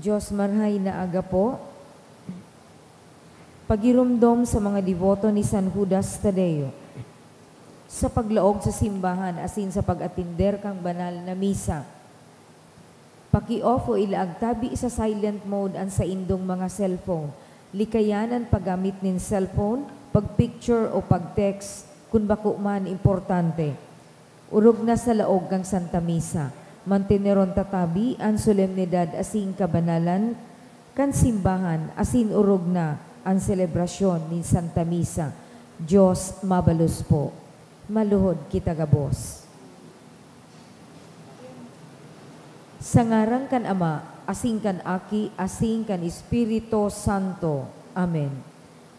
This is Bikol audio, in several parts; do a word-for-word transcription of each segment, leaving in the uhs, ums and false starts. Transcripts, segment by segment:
Diyos, marhay na aga po. Pagiromdom sa mga deboto ni San Judas Tadeo sa paglaog sa simbahan asin sa pag-atender kan banal na misa. Paki-off o ilaag tabi sa silent mode an saindong mga cellphone. Likayan an paggamit nin cellphone, pag-picture o pag-text kun bako man importante. Orog na sa laog kan Santa Misa, manteneron ta tabi an solemnidad asin kabanalan kan simbahan asin orog na an selebrasyon nin Santa Misa. Diyos mabalos po. Maluhod kita gabos. Sa ngaran kan Ama, asin kan Aki, asin kan Espiritu Santo. Amen.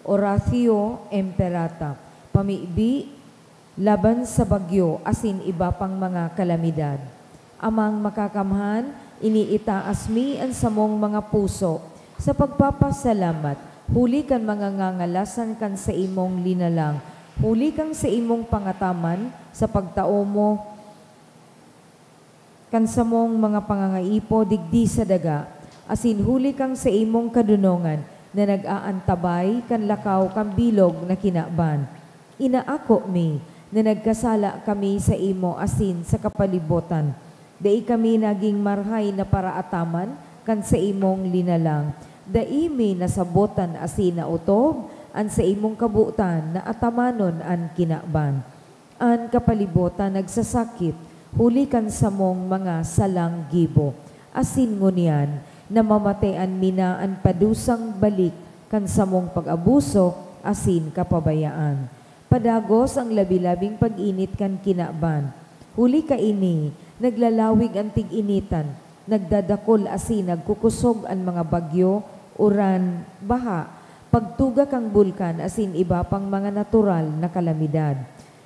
Oratio Imperata. Pamibi laban sa bagyo asin iba pang mga kalamidad. Amang Makakamhan, iniitaas mi an samong mga puso sa pagpapasalamat huli kan mga ngangalasan kan saimong linalang, huli kan saimong pangataman sa pagtao mo kan samong mga pangangaipo digdi sa daga, asin huli kan saimong kadonongan na nag-aantabay kan lakaw kan bilog na kinaban. Inaako mi na nagkasala kami saimo asin sa kapalibotan. Dai kami nagin marhay na paraataman kan saimong linalang. Dai mi nasabotan asin naotob an saimong kabotan na atamanon an kinaban. An kapalibotan nagsasakit huli kan samong mga salang gibo, asin ngunyan namamatean mi na an padusang balik kan samong pag-abuso asin kapabayaan. Padagos an labi-labing pag-init kan kinaban. Huli kaini, naglalawig an tig-initan, nagdadakol asin nagkukosog an mga bagyo, uran, baha, pagtuga kan bulkan asin iba pang mga natural na kalamidad.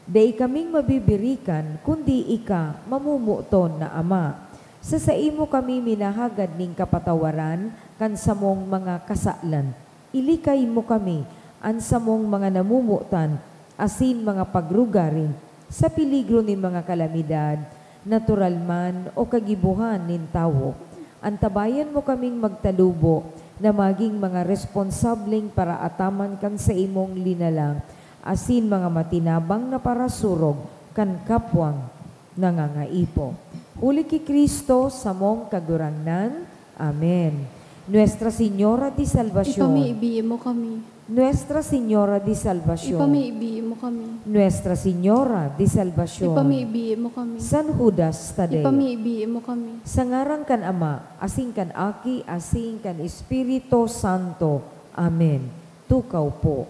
Dai kaming mabibirikan kundi ika, mamomoton na Ama. Sa saimo kami minahagad nin kapatawaran kan samong mga kasalan. Ilikay mo kami, an samong mga namomotan, asin mga pagrugaring, sa peligro nin mga kalamidad, natural man o kagibohan nin tawo. Antabayan mo kaming magtalubo na magin mga responsableng paraataman kan saimong linalang, asin mga matinabang na parasurog kan kapwang nangangaipo. Huli ki Cristo, samong Kagurangnan. Amen. Nuestra Señora de Salvacion. Ipamibi mo kami. Nuestra Señora de Salvacion. Ipamibi mo kami. Nuestra Señora de Salvacion. Ipamibi mo kami. San Judas Tadeo. Ipamibi mo kami. Sa ngaran kan Ama, asin kan Aki, asin kan Espiritu Santo. Amen. Tukaw po.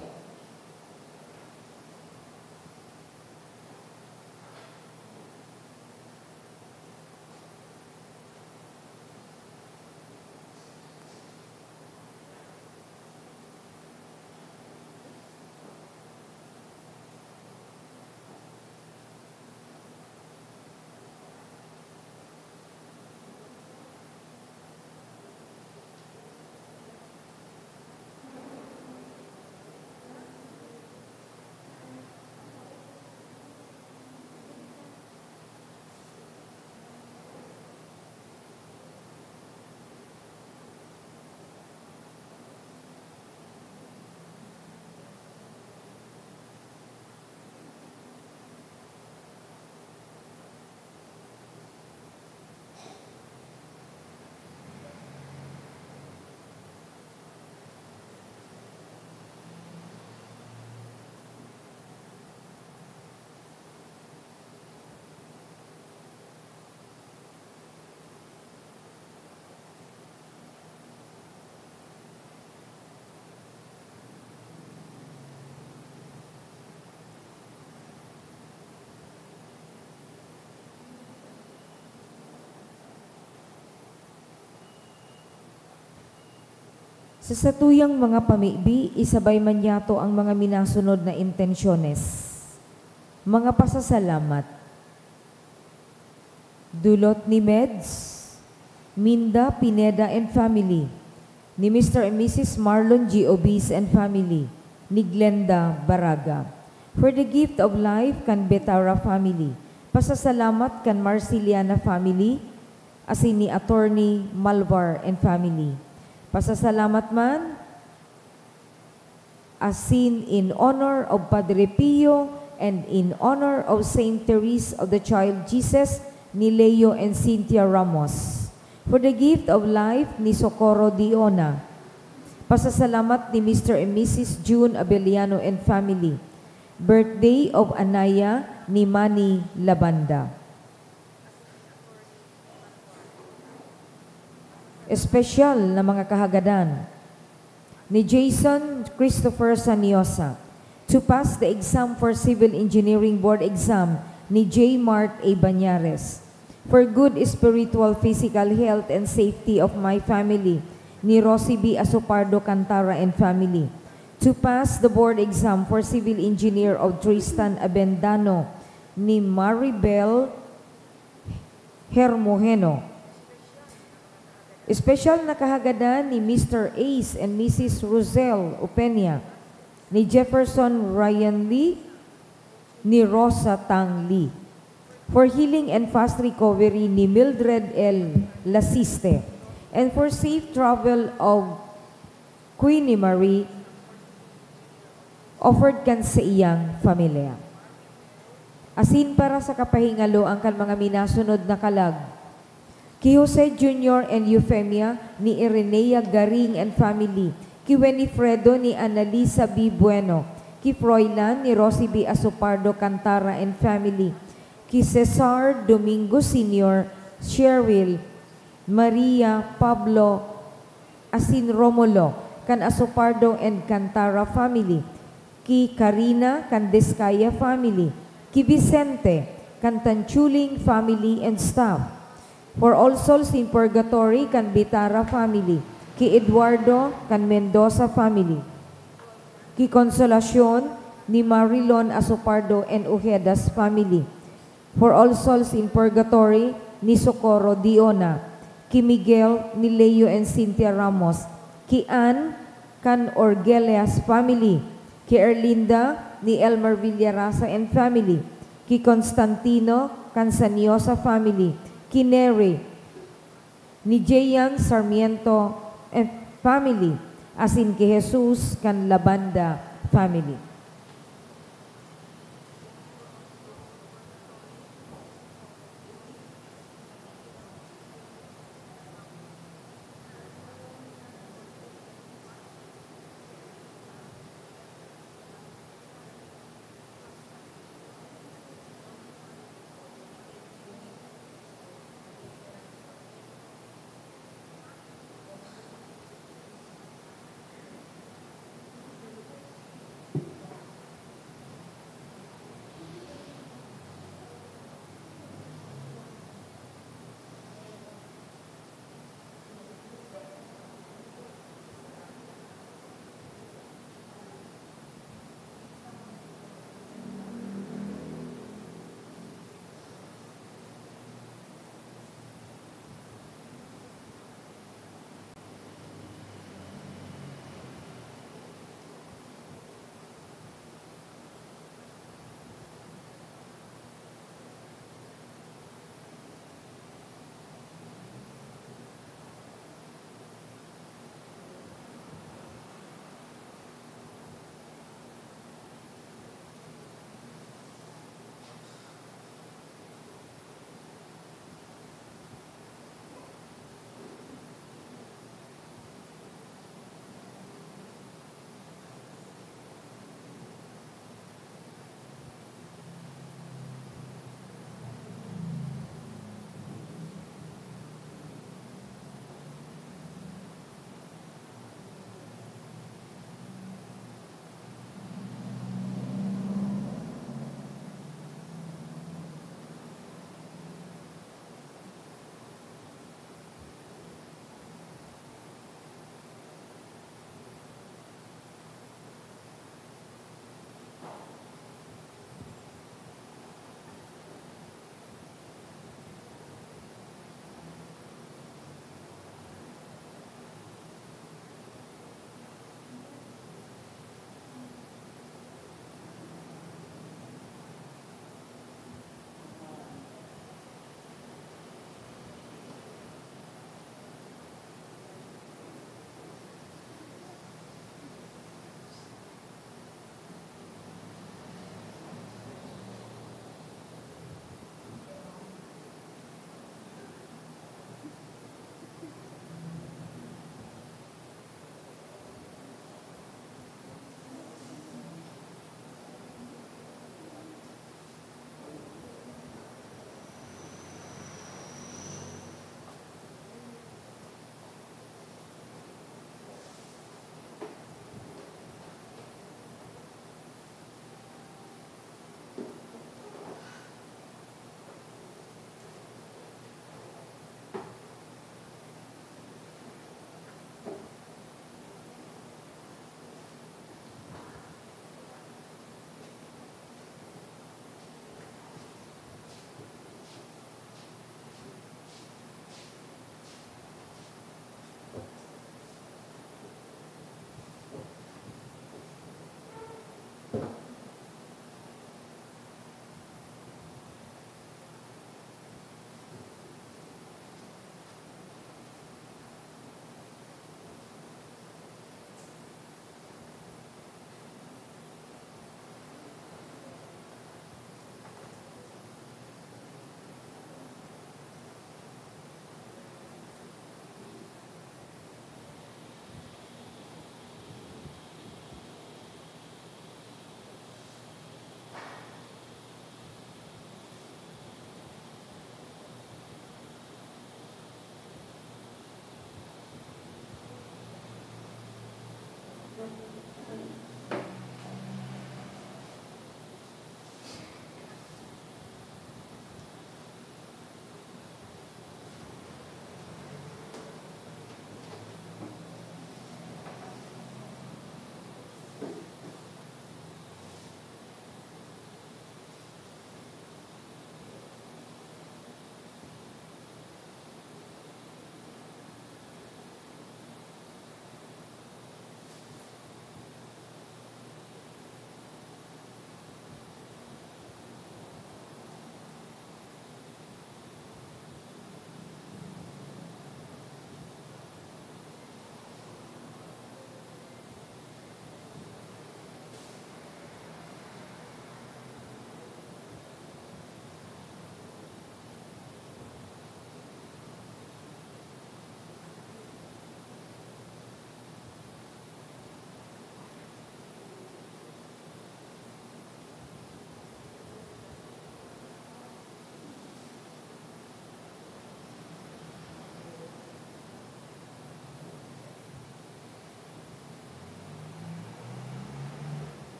Sa satuyang mga pamibi, isabay man yato ang mga minasunod na intensyones. Mga pasasalamat. Dulot ni Meds, Minda Pineda and family, ni Mister and Missus Marlon G. Obis and family, ni Glenda Baraga. For the gift of life kan Betara family, pasasalamat kan Marceliana family, asin ni Attorney Malvar and family. Pasasalamat man, asin in honor of Padre Pio and in honor of Saint Therese of the Child Jesus ni Leo and Cynthia Ramos. For the gift of life ni Socorro Diona. Pasasalamat ni Mister and Missus June Abellano and family. Birthday of Anaya ni Manny Labanda. Espesyal na mga kahagadan ni Jason Christopher Saniosa to pass the exam for Civil Engineering Board exam ni J Mart A Bañares. For good spiritual, physical health and safety of my family ni Rosie B Asopardo Cantara and family. To pass the board exam for civil engineer of Tristan Abendano ni Maribel Hermogeno. Espesyal na kahagadan ni Mister Ace and Missus Roselle Upenia, ni Jefferson Ryan Lee, ni Rosa Tang Lee. For healing and fast recovery ni Mildred L Lasiste. And for safe travel of Queenie Marie, offered kan saiyang pamilya. Asin para sa kapahingaloan kan mga minasunod na kalag, ki Jose Junior and Eufemia ni Irenea Garing and family, ki Winifredo ni Annalisa B Bueno, ki Froilan ni Rosie B Asopardo Cantara and family, ki Cesar Domingo Senior, Cheryl, Maria, Pablo, asin Romulo, kan Asopardo and Cantara family, ki Karina, kan Descaya family, ki Vicente, kan Tanchuling family and staff. For all souls in purgatory, kan Bitara family, ki Eduardo, kan Mendoza family, ki Consolacion, ni Marilon Asopardo and Ojedas family. For all souls in purgatory, ni Socorro Diona, ki Miguel, ni Leo and Cynthia Ramos, ki Ann, kan Orgelias family, ki Erlinda, ni Elmer Villarasa and family, ki Constantino, kan Saniosa family, ki Neri, ni Jeyan Sarmiento and family, asin ki Jesus kan Labanda family.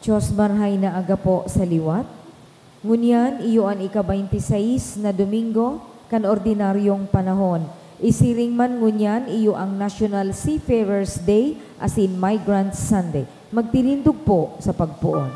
Dios, marhay na aga po sa liwat. Ngunyan iyo an ika-baynti sais na Domingo kan ordinaryong panahon. Isiring man ngunyan iyo ang National Seafarers Day asin Migrant Sunday. Magtirindog po sa pagpoon.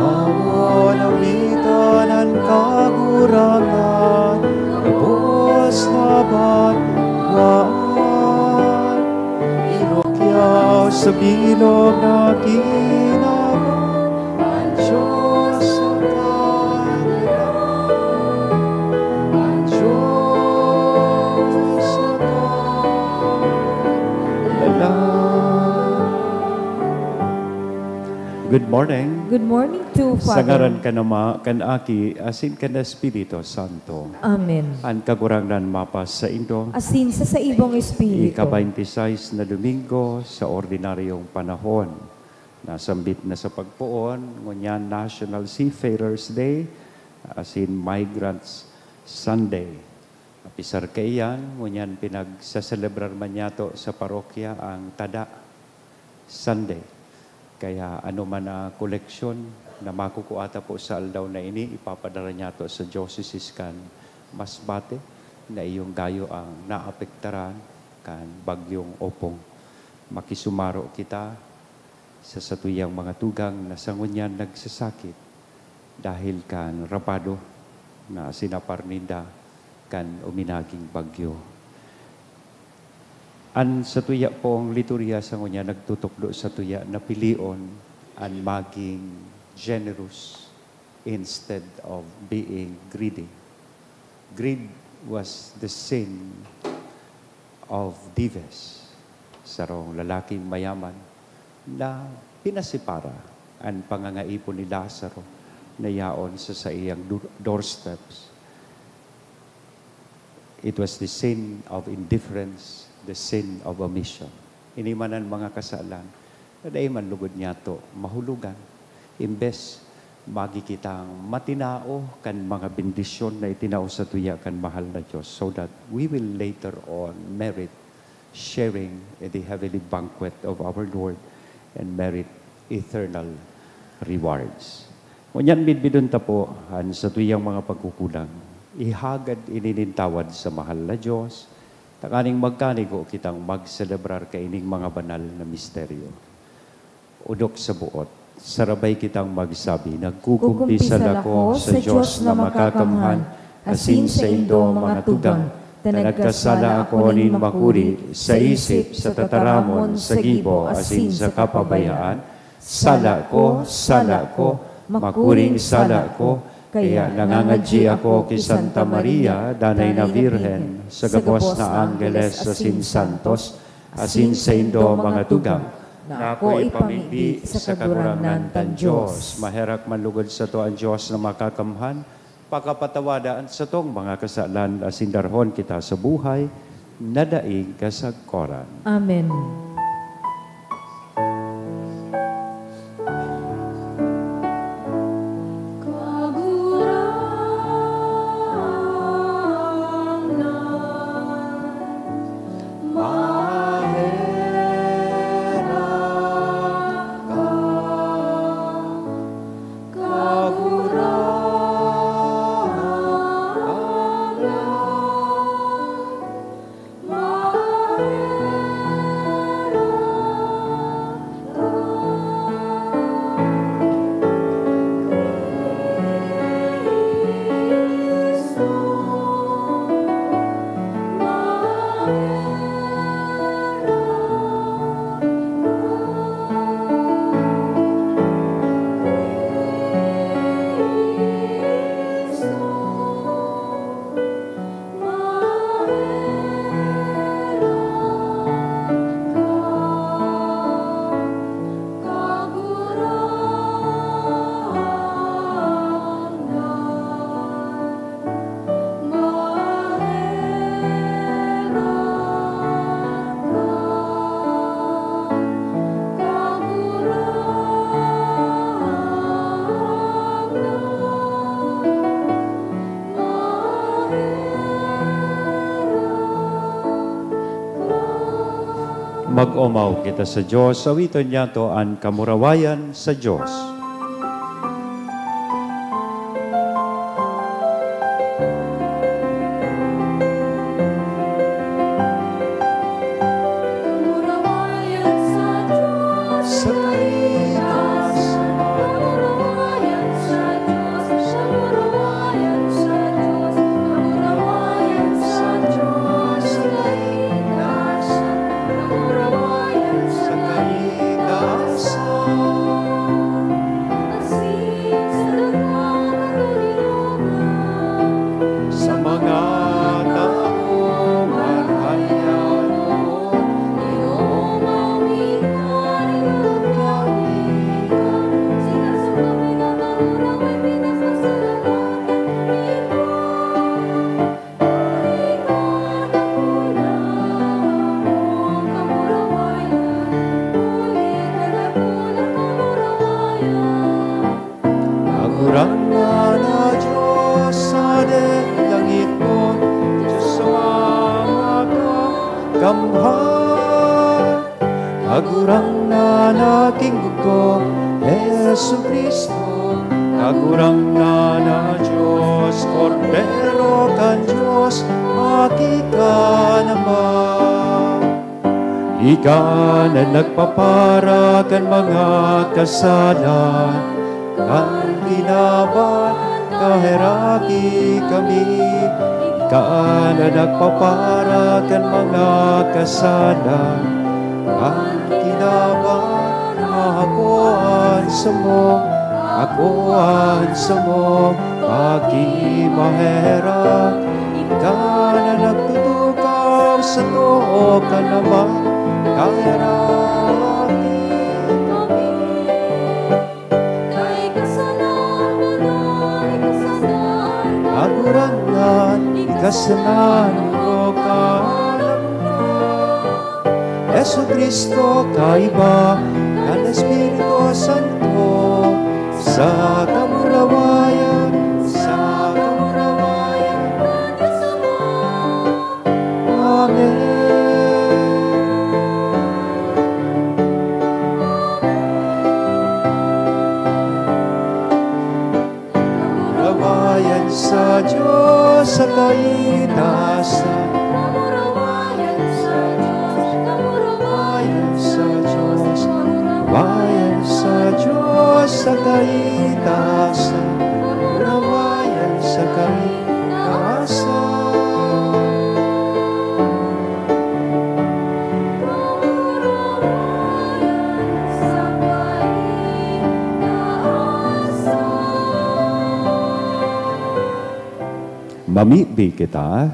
Awa na mitan an Kagurangnan, gabos na banwaan. Irukyaw sa bilog na kinaban, an Dios sa Kagurangnan, an Dios sa Kagurangnan. Good morning. Good morning to Sa Father. ngaran kan Ama, kan Aki, asin kan Espiritu Santo. Amen. An Kagurangnan mapasaindo. Asin sa saimong espiritu. Ika-baynti sais na Domingo sa ordinaryong panahon. Nasambit na sa pagpoon, ngunyan National Seafarers Day, asin Migrants Sunday. Apisar kaiyan, ngunyan pinagsaselebrar man niyato sa parokya ang Tada Sunday. Kaya anoman na koleksyon na makukua ta po sa aldaw na ini, ipapadara niyato sa Diocese kan Masbate, na iyong gayo ang naapektaran kan Bagyong Opong. Makisumaro kita sa satuyang mga tugang na sa ngunyan nagsasakit dahil kan rapado na sinapar ninda kan uminaging bagyo. An satuya pong liturhiya sa ngunyan nagtutukdo satuya na pilion an maging generous instead of being greedy. Greed was the sin of Dives, sarong lalaking mayaman na pinasipara an pangangaipon ni Lazaro na yaon sa saiyang dur-, doorsteps. It was the sin of indifference, the sin of omission. Ini man an mga kasalan na dai man lugod niyato mahulogan. Imbes, magi kitang matinao kan mga bendisyon na itinao satuya kan mahal na Dios, so that we will later on merit sharing in the heavenly banquet of our Lord and merit eternal rewards. Ngunyan, bidbidon ta po an satuyang mga pagkukulang. Ihagad ini nin tawad sa mahal na Dios, tanganing magkanigo kitang magselebrar kaining mga banal na misteryo. Odok sa buot, sarabay kitang magsabi, "Nagkukumpisal ako sa Dios na makakamhan, asin saindo, mga tugang, Ta nagkasala ako nin makuri, sa isip, sa tataramon, sa gibo, asin sa kapabayaan. Sala ko, sala ko, makuring sala ko. Kaya nangangadyi ako ki Santa Maria, Danay na Birhen, sa gabos na anggeles asin santos, asin saindo, mga tugang, na ako ipamibi sa Kagurangnan kan Dios. Maherak man lugod sato an Dios na Makakamhan, pakapatawada an satong mga kasalan asin darhon kita sa buhay na daing kasagkoran. Amen. Mag-omaw kita sa Dios, awiton niyato an kamurawayan sa Dios. Sa mga taong marahay na Kagurangnan na Dios, sa langit mo, Dios sa mga kamhan. Kagurangnan na Ginoo ko, Jesu-Cristo. Kagurangnan na Dios, Kordero kan Dios, aki kan Ama. Ika na nagpapara kan mga kasalan kan kinaban, kaheraki kami. Ika na nagpapara kan mga kasalan kan kinaban, ako an samo, ako an samo, aki maherak. Ika na nagtutukaw sa too kan Ama, kaheraki kami. Dai kasalanan, dai kasalanan. Kagurangnan, ika sana an nagkakalam na. Jesu-Cristo, kaiba kan Espiritu Santo, sa kamurawayan, sa kamurawayan kan Dios Ama. Amen. Kamurawayan sa Dios sa kaitaasan. Kamurawayan sa Dios, kamurawayan sa Dios, kamurawayan sa Dios sa kaitaasan. Kamurawayan sa kaitaasan. Mamibi kita,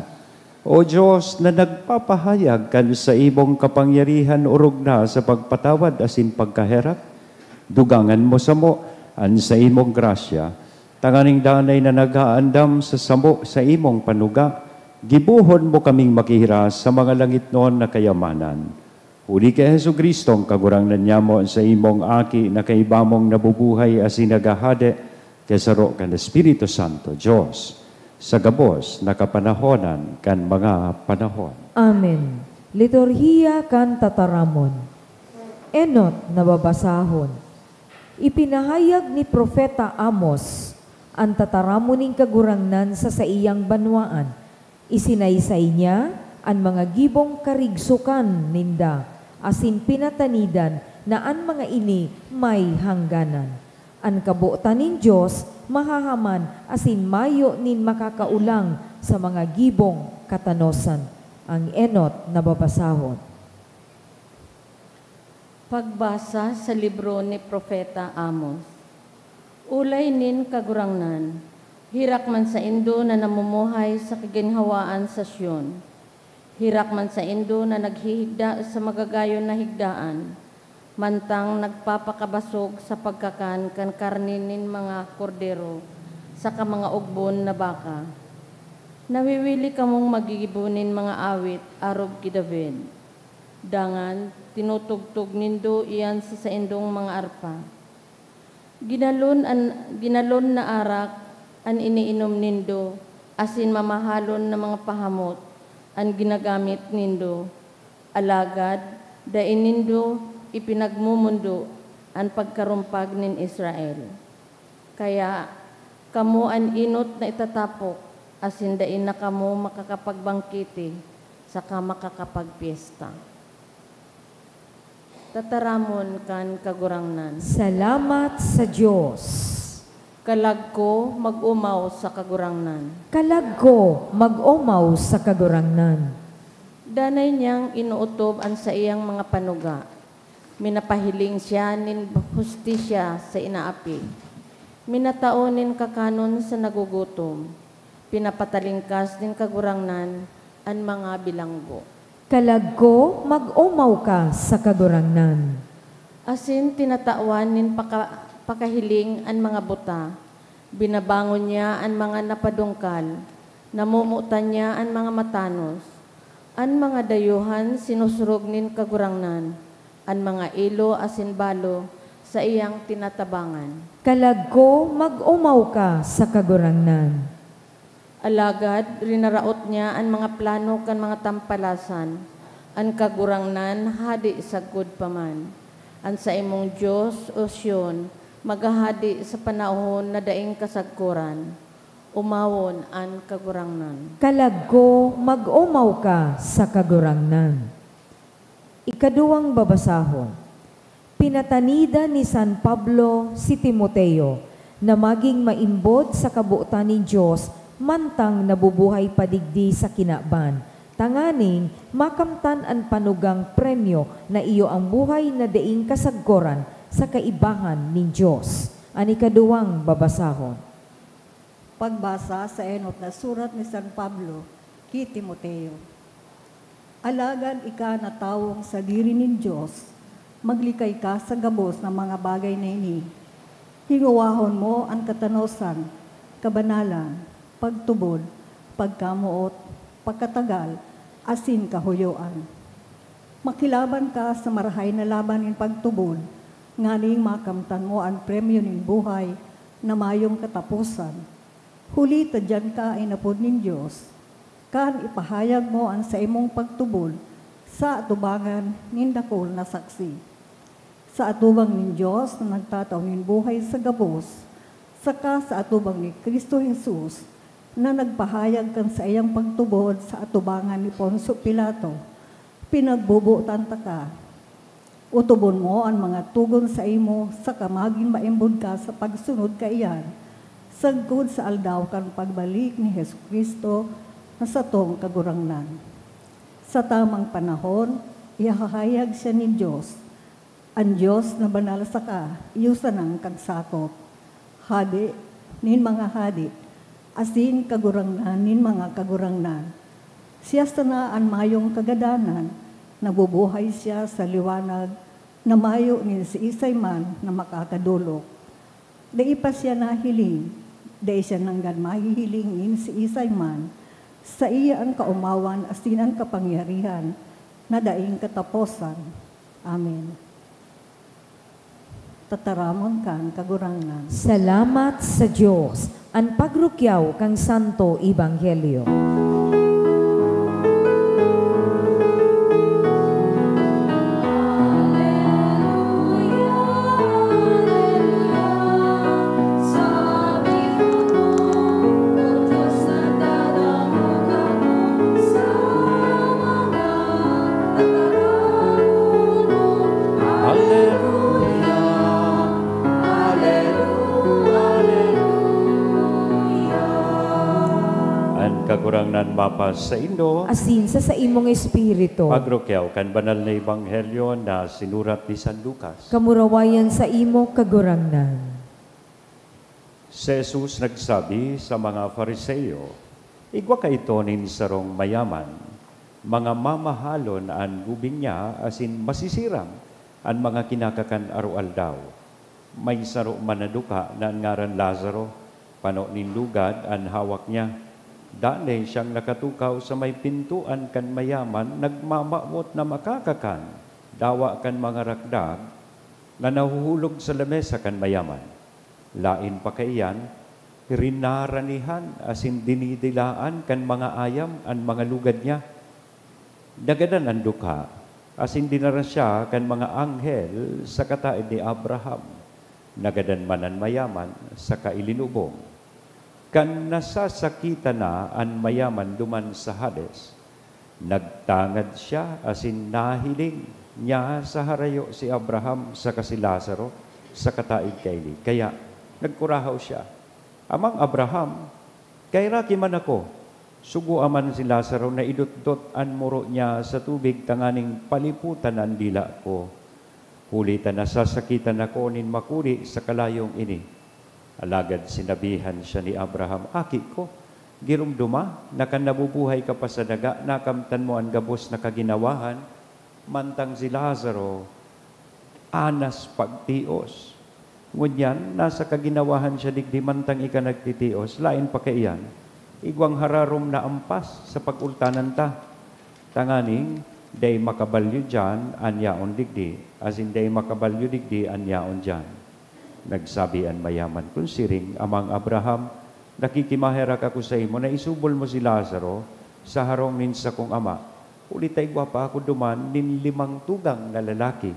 O Dios, na nagpapahayag kan saimong kapangyarihan orog na sa pagpatawad asin pagkaherak, dugangan mo samo an saimong grasya, tanganing danay na nag-aandam sa samo saimong panuga, gibohon mo kaming makihiras sa mga langitnon na kayamanan. Huli ki Jesu-Cristo, an Kagurangnan nyamo, an saimong Aki na kaiba mong nabubuhay asin naghahade, kasaro kan Espiritu Santo, Dios, sa gabos na kapanahonan kan mga panahon. Amen. Liturhiya kan Tataramon. Enot na babasahon. Ipinahayag ni Propeta Amos an tataramon nin Kagurangnan sa saiyang banwaan. Isinaysay niya an mga gibong karigsokan ninda, asin pinatanidan na an mga ini may hangganan. An kabotan nin Dios mahahaman asin mayo nin makakaolang sa mga gibong katanosan. An enot na babasahon. Pagbasa sa libro ni Propeta Amos. Olay nin Kagurangnan, herak man saindo na namumuhay sa kaginhawaan sa Sion, herak man saindo na naghihigda sa magagayon na higdaan, mantang nagpapakabasog sa pagkakan kan karne nin mga kordero saka mga ogbon na baka. Nawiwili kamong maggigibo nin mga awit arog ki David. Dangan tinutugtog nindo iyan sa saindong mga arpa. Ginalon an, ginalon na arak an iniinom nindo, asin mamahalon na mga pahamot an ginagamit nindo. Alagad dai nindo ipinagmomondo an pagkarumpag nin Israel. Kaya, kamo an enot na itatapok, asin dai na kamo makakapagbangkete saka makakapagpyesta. Tataramon kan Kagurangnan. Salamat sa Dios. Kalag ko, mag-omaw sa Kagurangnan. Kalag ko, mag-omaw sa Kagurangnan. Danay niyang inootob an saiyang mga panuga. Minapahiling siya nin hustisya sa inaapi. Minatao nin kakanon sa nagugutom. Pinapatalingkas nin Kagurangnan an mga bilanggo. Kalag ko, mag-omaw ka sa Kagurangnan. Asin tinatawan nin paka-, pakahiling an mga buta. Binabangon niya an mga napadungkal. Namomotan niya an mga matanos. An mga dayuhan sinusurog nin Kagurangnan, an mga ilo asin balo saiyang tinatabangan. Kalag ko, mag-omaw ka sa Kagurangnan. Alagad rinaraot niya an mga plano kan mga tampalasan. An Kagurangnan hade sagkod pa man. An saimong Dios, O Sion, maghahade sa panahon na daing kasagkoran. Omawon an Kagurangnan. Kalag ko, mag-omaw ka sa Kagurangnan. Ikaduwang babasahon. Pinatanidan ni San Pablo si Timoteo na magin maimbod sa kabotan nin Dios mantang nabubuhay pa digdi sa kinaban, tanganing makamtan an panugang premyo na iyo an buhay na daing kasagkoran sa kaibahan nin Dios. An ikaduwang babasahon. Pagbasa sa enot na surat ni San Pablo ki Timoteo. Alagad ika na tawong sadiri nin Dios, maglikay ka sa gabos na mga bagay na ini. Hingowahon mo an katanosan, kabanalan, pagtubod, pagkamoot, pagkatagal, asin kahuyoan. Makilaban ka sa marahay na laban nin pagtubod, nganing makamtan mo an premyo nin buhay na mayong kataposan. Huli ta diyan ka inapod nin Dios, kan ipahayag mo an saimong pagtubod sa atubangan nin dakul na saksi. Sa atubang nin Dios na nagtatao nin buhay sa gabos, saka sa atubang ni Cristo Jesus na nagpahayag kan saiyang pagtubod sa atubangan ni Poncio Pilato, pinagbobotan taka. Otobon mo an mga togon saimo saka magin maimbod ka sa pagsunod kaiyan, sagkod sa aldaw kan pagbalik ni Jesu-Cristo na satong Kagurangnan. Sa tamang panahon, ihahayag siya nin Dios. An Dios na banal saka iyo sanang kagsakop, Hade nin mga hade, asin Kagurangnan nin mga kagurangnan. Siya sana an mayong kagadanan, nabubuhay siya sa liwanag na mayo nin siisay man na makakadolok. Dai pa siya nahiling, dai siya nanggad mahihiling nin siisay man. Saiya an kaomawan asin an kapangyarihan na daing kataposan. Amen. Tataramon kan Kagurangnan. Salamat sa Dios. An pagrukyaw kan Santo Ebanghelyo. Aleluya! Aleluya! Aleluya! An Kagurangnan mapasaindo. Asin sa saimong espiritu. Pagrukyaw kan Banal na Ebanghelyo na sinurat ni San Lucas. Kamurawayan saimo, Kagurangnan. Si Jesus nagsabi sa mga Fariseo, "Igwa kaito nin sarong mayaman, mga mamahalon an gubing niya asin masisiram an mga kinakakan aroaldaw. May saro man na dukha na an ngaran Lazaro, pano nin lugad an hawak niya. Danay siyang nakatukaw sa may pintoan kan mayaman, nagmamawot na makakakan dawa kan mga rakdag na nahuhulog sa lamesa kan mayaman. Laen pa kaiyan, rinaranihan asin dinidilaan kan mga ayam an mga lugad niya. Nagadan an dukha, asin dinara siya kan mga anghel sa kataed ni Abraham. Nagadan man an mayaman sa kailinubong. Kan nasasakitan na an mayaman duman sa Hades, nagtangad siya asin nahiling niya sa harayo si Abraham saka si Lazaro sa kataed kaini. Kaya nagkurahaw siya, "Amang Abraham, kaheraki man ako, sugoa man si Lazaro na idotdot an muro niya sa tubig tanganing paliputan an dila ko. Huli ta nasasakitan ako nin makuri sa kalayong ini." Alagad sinabihan siya ni Abraham, "Aki ko, giromdoma na kan nabubuhay ka pa sa daga, nakamtan mo an gabos na kaginawahan, mantang si Lazaro anas pagtios. Ngunyan, nasa kaginawahan siya digdi mantang ika nagtitios, laen pa kaiyan, igwang hararom na ampas sa pagultanan ta, tanganing dai makabalyo diyan an yaon digdi, asin dai makabalyo digdi an yaon diyan." Nagsabi an mayaman, "Kun siring, Amang Abraham, nakikimaherak ako saimo na isubol mo si Lazaro sa harong nin sakong ama, huli ta igwa pa ako duman nin limang tugang na lalaki.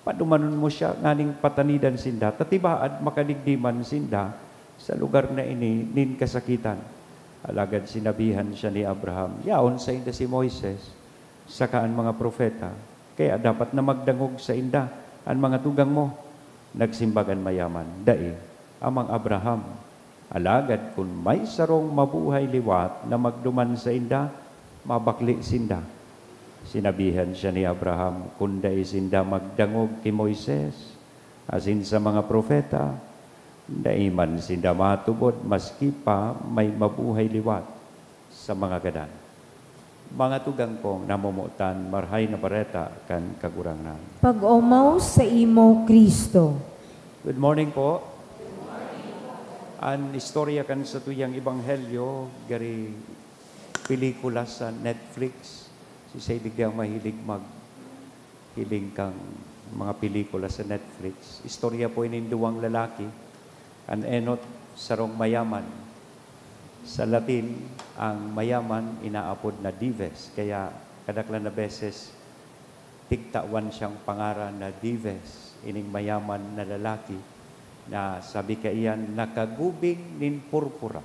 Padumanon mo siya nganing patanidan sinda, ta tibaad makadigdi man sinda sa lugar na ini nin kasakitan." Alagad sinabihan siya ni Abraham, "Yaon sainda si Moises saka an mga propeta, kaya dapat na magdangog sainda an mga tugang mo." Nagsimbag an mayaman, "Dai, Amang Abraham, alagad kun may sarong mabuhay liwat na magduman sainda, mabakle sinda." Sinabihan siya ni Abraham, "Kun dai sinda magdangog ki Moises asin sa mga propeta, dai man sinda matubod maski pa may mabuhay liwat sa mga gadan." Mga tugang kong namomotan, Marahay na Bareta kan Kagurangnan. Pag-omaw saimo, Cristo. Good morning po. An istorya kan satuyang ebanghelyo, gari pelikula sa Netflix. Si Shay digdi ang mahilig maghiling kan mga pelikula sa Netflix. Istorya po ini nin duwang lalaki. An enot, sarong mayaman. Sa Latin, ang mayaman inaapod na dives, kaya kadaklan na beses tigtawan siyang pangaran na dives, ining mayaman na lalaki na sabi kaiyan nakagubing nin purpura.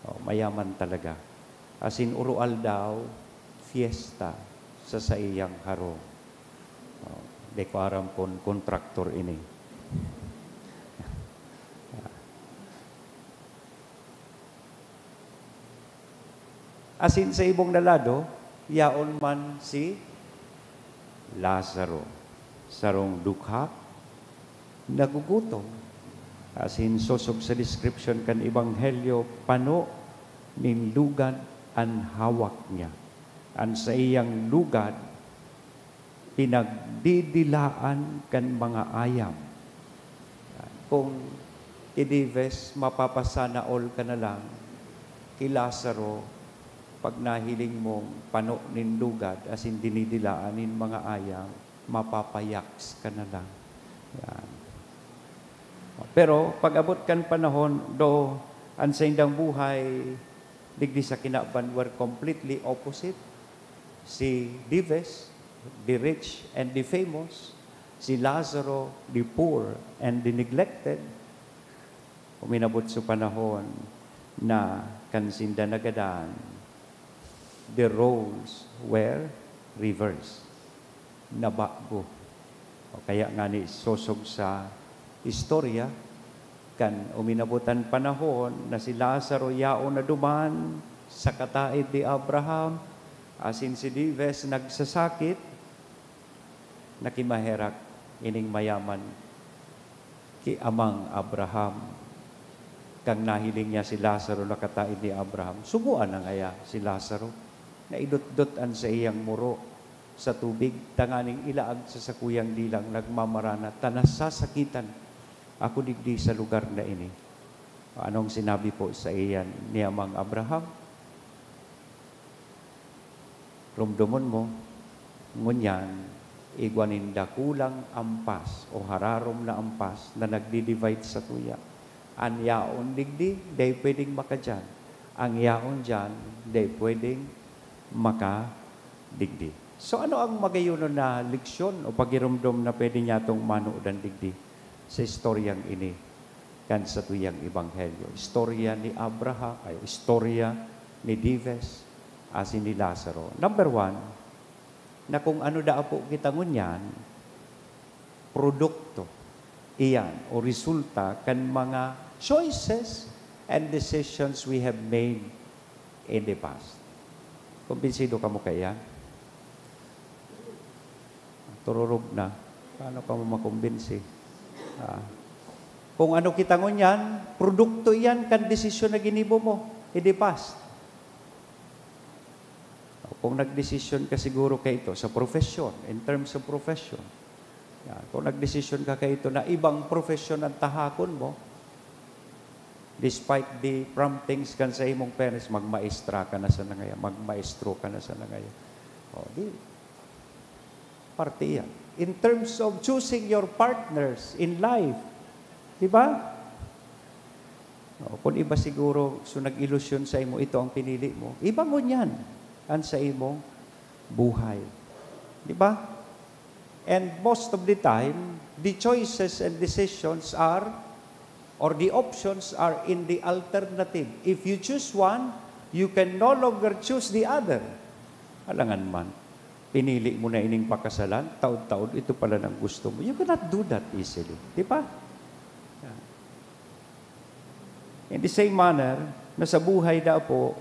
O, mayaman talaga. Asin oroaldaw, fiesta sa saiyang harong. O, di ko aram kun kontraktor ini. Asin sa ibong na lado, yaon man si Lazaro, sarong dukha, nagugutom. Asin sosog sa description kan Ebanghelyo, pano nin lugad an hawak niya. An saiyang lugad, pinagdidilaan kan mga ayam. Kung ki Dives, mapapasana all ka na lang, ki Lazaro, pag nahiling mong pano nin lugad, asin dinidilaan nin mga ayam, mapapayaks ka na lang. Yan. Pero pag-abot kan panahon, do, an saindang buhay digdi sa kinaban were completely opposite. Si Dives, the rich and the famous, si Lazaro, the poor and the neglected. Uminabot sa panahon na kan sinda nagadan, the roles were reversed. Nabago. O kaya ngani sosog sa istorya, kan uminabot an panahon na si Lazaro yaon na duman sa kataed ni Abraham, asin si Dives nagsasakit, nakimaherak ining mayaman ki Amang Abraham. Kan nahiling niya si Lazaro na kataed ni Abraham, sugoan na ngaya si Lazaro. Naidotdot an saiyang muro sa tubig, tanganing ilaag sa sakuyang dilang nagmamarana ta nasasakitan ako digdi sa lugar na ini. Anong sinabi po sa iyan ni Amang Abraham? Romdomon mo, ngunyan, igwa nin dakulang ampas o hararom na ampas na nagdi-divide sa tuya. An yaon digdi, dai pwedeng makadyan. Ang yaon dyan, dai pwedeng makadigdi. So, ano ang magayonon na leksyon o pagiromdom na pwede niyatong manodan digdi sa istoryang ini kan satuyang ebanghelyo? Istorya ni Abraham, ay, istorya ni Dives, asin ni Lazaro. Number one, na kung ano daa po kita ngunyan, produkto iyan o resulta kan mga choices and decisions we have made in the past. Kumbinsido kamo kaiyan? Tururog na. Paano ka mo makumbinsi? Ah. Kung ano kita ngunyan, produkto iyan kan desisyon na ginibo mo in the past. Kung nagdesisyon ka siguro kaito sa profesyon, in terms of profession, yan. Kung nagdesisyon ka kaito na ibang profesyon ang tahakon mo, despite the promptings kan sa imong parents, magmaestra ka na sana ngayon, magmaestro ka na sana ngayon. O, di, parte yan. In terms of choosing your partners in life, di ba? O, kung iba siguro, so nag-ilusyon sa imo, ito ang pinili mo. Iba ngunyan an sa imong buhay. Di ba? And most of the time, the choices and decisions are, or the options are in the alternative. If you choose one, you can no longer choose the other. Alangan man, pinili mo na ining pakasalan, taod-taod, ito pala nang gusto mo. You cannot do that easily. Di ba? In the same manner, na sa buhay daa po,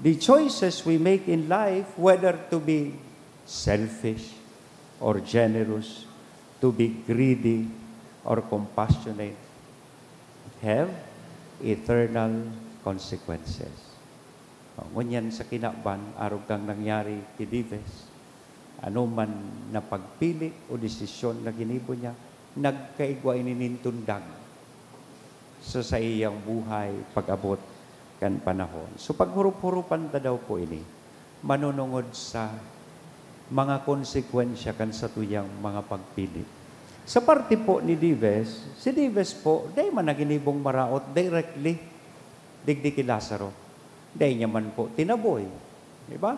the choices we make in life, whether to be selfish or generous, to be greedy or compassionate, have eternal consequences. O, ngunyan sa kinaban, arog kang nangyari ki Dives, anoman na pagpili o desisyon na ginibo niya, nagkaigwa ini nin tundag sa saiyang buhay pag-abot kan panahon. So, paghurup-hurupan ta daw po ini, manunungod sa mga konsekwensya kan satuyang mga pagpili. Sa parte po ni Dives, si Dives po, dai man na ginibong maraot directly digdi ki Lazaro. Dai niya man po tinaboy, di ba?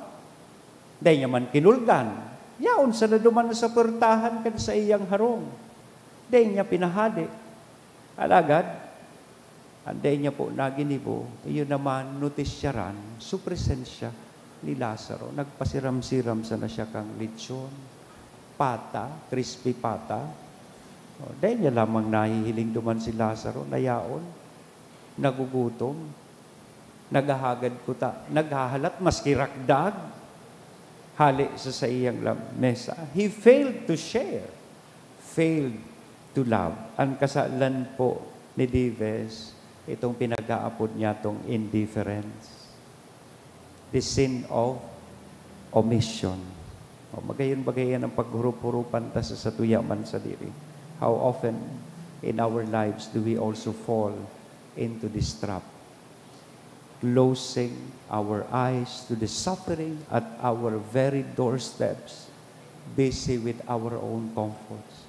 Dai niya man kinulgan. Yaon sana duman sa puwertahan kan saiyang harong. Dai niya pinahade. Alagad, an dai niya po naginibo, iyo naman notisyaran su presensya ni Lazaro. Nagpasiram-siram sana siya kan lechon, pata, crispy pata. O, dai niya lamang nahihiling duman si Lazaro na yaon, nagugutom, naghahagad kuta, naghahalat, maski rakdag, hale sa saiyang lam-, mesa. He failed to share, failed to love. An kasalan po ni Dives itong pinag-aapod niyatong indifference, the sin of omission. O, magayon-bagayan ang paghurup-hurupan ta sa satuya man sadiri. How often in our lives do we also fall into this trap? Closing our eyes to the suffering at our very doorsteps, busy with our own comforts.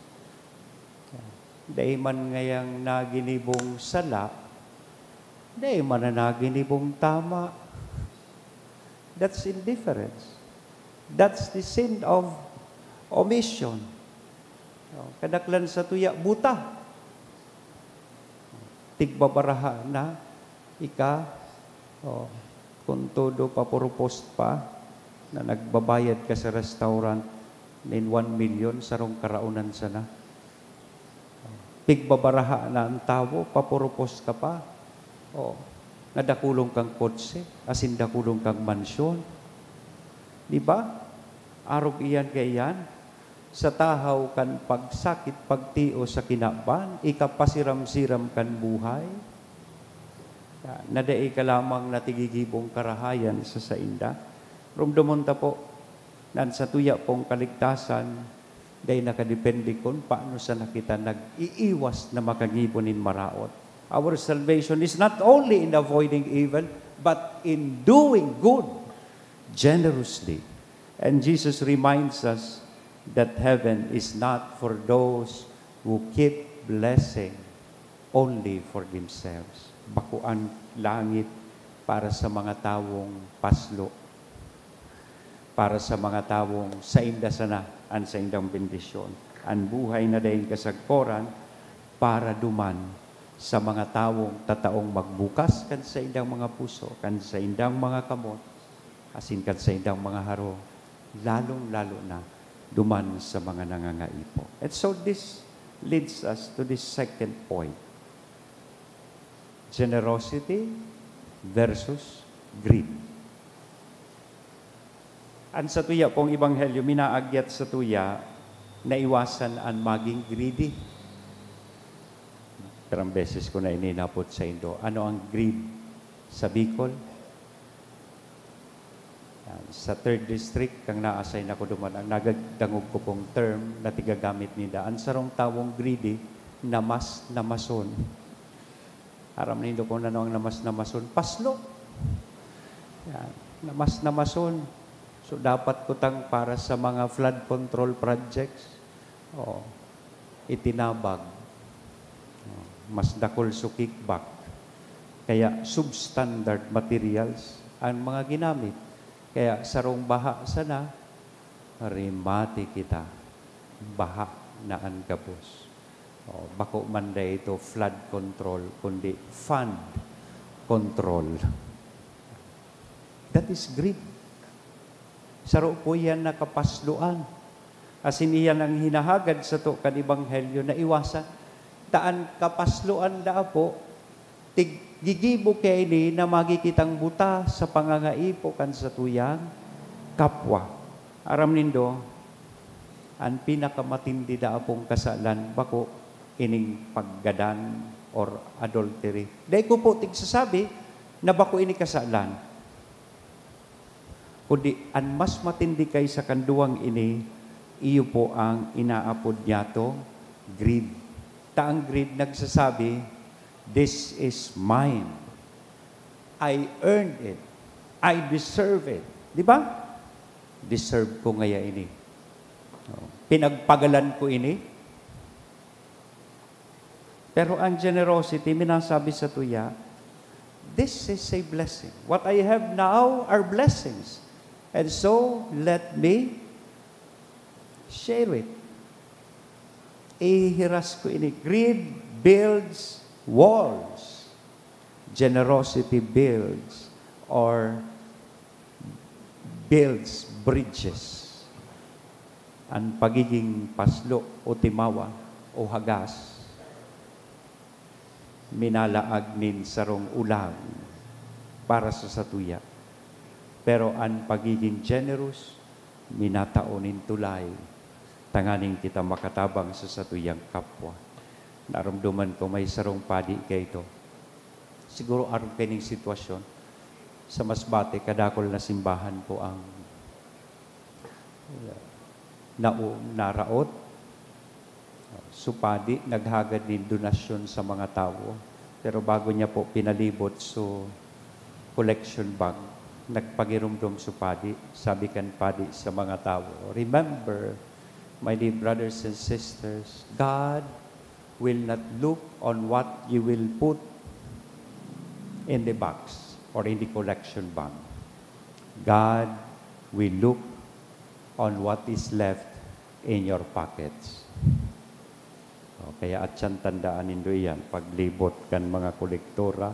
Dai man ngayang naginibong sala, dai man na naginibong tama. That's indifference. That's the sin of omission. O, kadaklan sa tuya, buta. Tigbabaraha na, ika, o, kung todo papurupos pa na nagbabayad ka sa restaurant nin one million, sarong karaonan sana. Pigbabaraha na ang tawo, papurupos ka pa. O, nadakulon kang kotse, asin dakulon kang mansyon. Di ba? Arog iyan kaiyan. Sa tahaw kan pagsakit pagtios sa kinaban, ikapasiram-siram kan buhay, na dai ka lamang natigigibong karahayan sa sainda. Rumdomon ta po, na an satuya pong kaligtasan, dai nakadepende kun paano sana kita nag-iiwas na makagibo nin maraot. Our salvation is not only in avoiding evil, but in doing good generously. And Jesus reminds us that heaven is not for those who keep blessing only for themselves. Bako an langit para sa mga tawong paslo, para sa mga tawong sainda sana an saindang bendisyon. An buhay na daing kasagkoran para duman sa mga tawong tataong magbukas kan saindang mga puso, kan saindang mga kamot, asin kan saindang mga harong, lalong-lalo na duman sa mga nangangaipo. And so this leads us to this second point, generosity versus greed. An satuya pong ebanghelyo, minaagyat satuya na iwasan an maging greedy. Pirang beses ko na ini napot saindo, ano ang greed sa Bicol? Yan. Sa third district, kan na-assign ako duman, ang nagdangog ko pong term na tigagamit ninda, an sarong tawong greedy, namas-namason. Aram nindo kung ano ang namas-namason? Paslo. Yan. Namas-namason. So, dapat kutang para sa mga flood control projects. O, itinabag. O, mas dakul so kickback. Kaya substandard materials ang mga ginamit. Kaya sarong baha sana, rimati kita. Baha na an gabos. O, bako man dai ito flood control, kundi fund control. That is greed. Saro po iyan na kapasloan. Asin iyan ang hinahagad sato kan ebanghelyo na iwasan. Ta an kapasloan daa po, tig-, gigibo kaini na magi kitang buta sa pangangaipo kan satuyang kapwa. Aram nindo, an pinakamatindi daa pong kasalan, bako ining paggadan or adultery. Dai ko po tigsasabi na bako ini kasalan. Kundi an mas matindi kaisa kan duwang ini, iyo po ang inaapod niyatong greed. Ta ang greed nagsasabi, "This is mine. I earned it. I deserve it." Di ba? Deserve ko ngaya ini. Oh, pinagpagalan ko ini. Pero ang generosity, minasabi sa tuya, "This is a blessing. What I have now are blessings. And so, let me share it." Ihiras ko ini. Greed builds walls. Generosity builds or builds bridges. An pagiging paslo o timawa o hagas, minalaag nin sarong ulag para sa satuya. Pero an pagiging generous, minatao nin tulay tanganing kita makatabang sa satuyang kapwa. Narumduman ko may sarong padi kaito. Siguro arog kaining sitwasyon, sa Masbate, kadakul na simbahan po ang nau-, naraot. So, padi, naghagad nin donasyon sa mga tawo. Pero bago niya po pinalibot so collection bag, nagpangirumdom so padi. Sabi kan padi sa mga tawo, "Remember, my dear brothers and sisters, God will not look on what you will put in the box or in the collection bag. God will look on what is left in your pockets." O, kaya atyan tandaan nindo iyan, paglibot kan mga kolektora,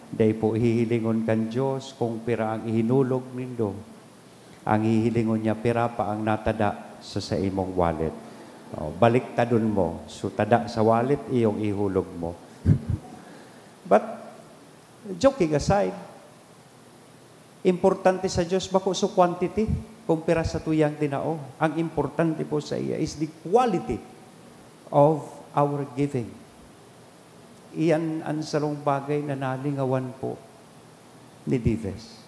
dai po hihilingon kan Dios kung pira ang ihinulog nindo. Ang hihilingon niya, pira pa ang natada sa, sa imong wallet. O, baliktadon mo. So, tada sa wallet, iyong ihulog mo. But, joking aside, importante sa Diyos, bako so quantity, kung pira sa tuyang tinao. Ang importante po sa iya is the quality of our giving. Iyan an sarong bagay na nalingawan po ni Dives.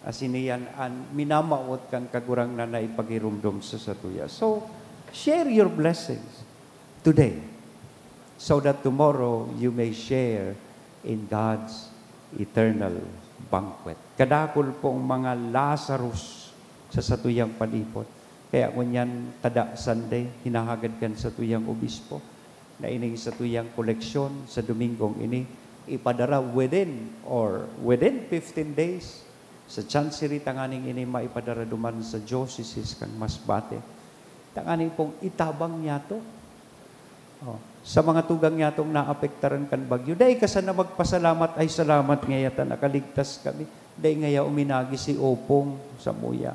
Asin iyan an minamawot kan Kagurangnan na ipagirumdom sa satuya. So, share your blessings today, so that tomorrow you may share in God's eternal banquet. Kadakul pong mga Lazarus sa satuyang palibot. Kaya ngunyan, tada Sunday, hinahagad kan satuyang obispo na ining satuyang koleksyon sa Domingong ini ipadara within or within fifteen days sa Chancery, tanganing ini maipadara duman sa Diocese kan Masbate, tanganing pong itabang niyato. Oh, sa mga tugang niyatong naapektaran kan bagyo, dai ka sana magpasalamat, "Ay, salamat ngaya ta nakaligtas kami." Dai ngaya uminagi si Opong samuya.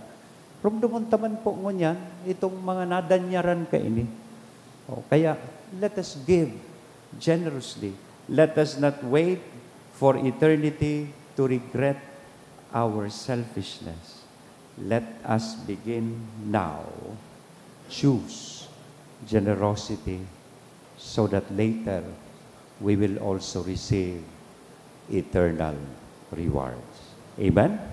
Rumdomon ta man po ngunyan itong mga nadanyaran kaini. Oh, kaya, let us give generously. Let us not wait for eternity to regret our selfishness. Let us begin now. Choose generosity so that later we will also receive eternal rewards. Amen?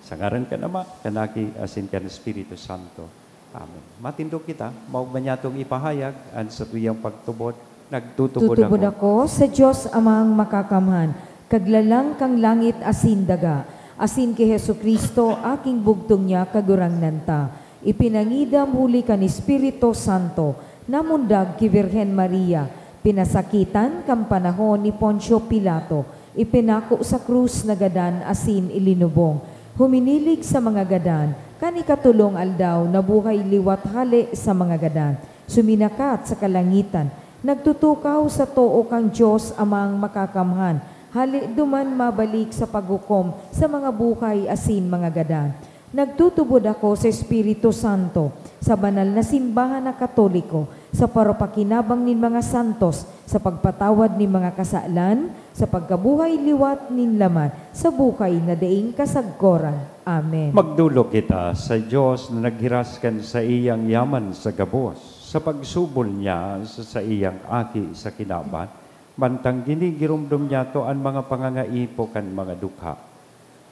Sa ngaran kan Ama, kan Aki, asin kan Espiritu Santo. Amen. Matindog kita, maogma niyatong ipahayag an satuyang pagtubod, "Nagtutubod Tutubod ako." ako sa Dios Amang Makakamhan, Kaglalang kan langit asin daga, asin ki Jesu-Cristo, aking bugtong niya, Kagurangnan ta, ipinangidam huli kan Espiritu Santo, namundag ki Birhen Maria, pinasakitan kan panahon ni Poncio Pilato, ipinako sa krus na gadan asin ilinubong. Huminilig sa mga gadan, kan ikatolong aldaw nabuhay liwat hale sa mga gadan. Suminakat sa kalangitan, nagtutukaw sa too kan Dios Amang Makakamhan, hale duman mabalik sa paghukom sa mga buhay asin mga gadan. Nagtutubod ako sa Espiritu Santo, sa banal na simbahan na Katoliko, sa parapakinabang nin mga santos, sa pagpatawad nin mga kasalan, sa pagkabuhay liwat nin laman, sa buhay na daing kasagkoran. Amen. Magdolok kita sa Dios na naghiras kan saiyang yaman sa gabos, sa pagsubol niya sa saiyang Aki sa kinaban, mantang ginigiromdom niyato an mga pangangaipo kan mga dukha.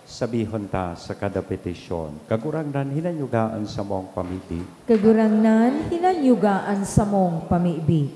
Sabihon ta sa kada petisyon, "Kagurangnan, hinanyuga an samong pamibi." Kagurangnan, hinanyuga an samong pamibi.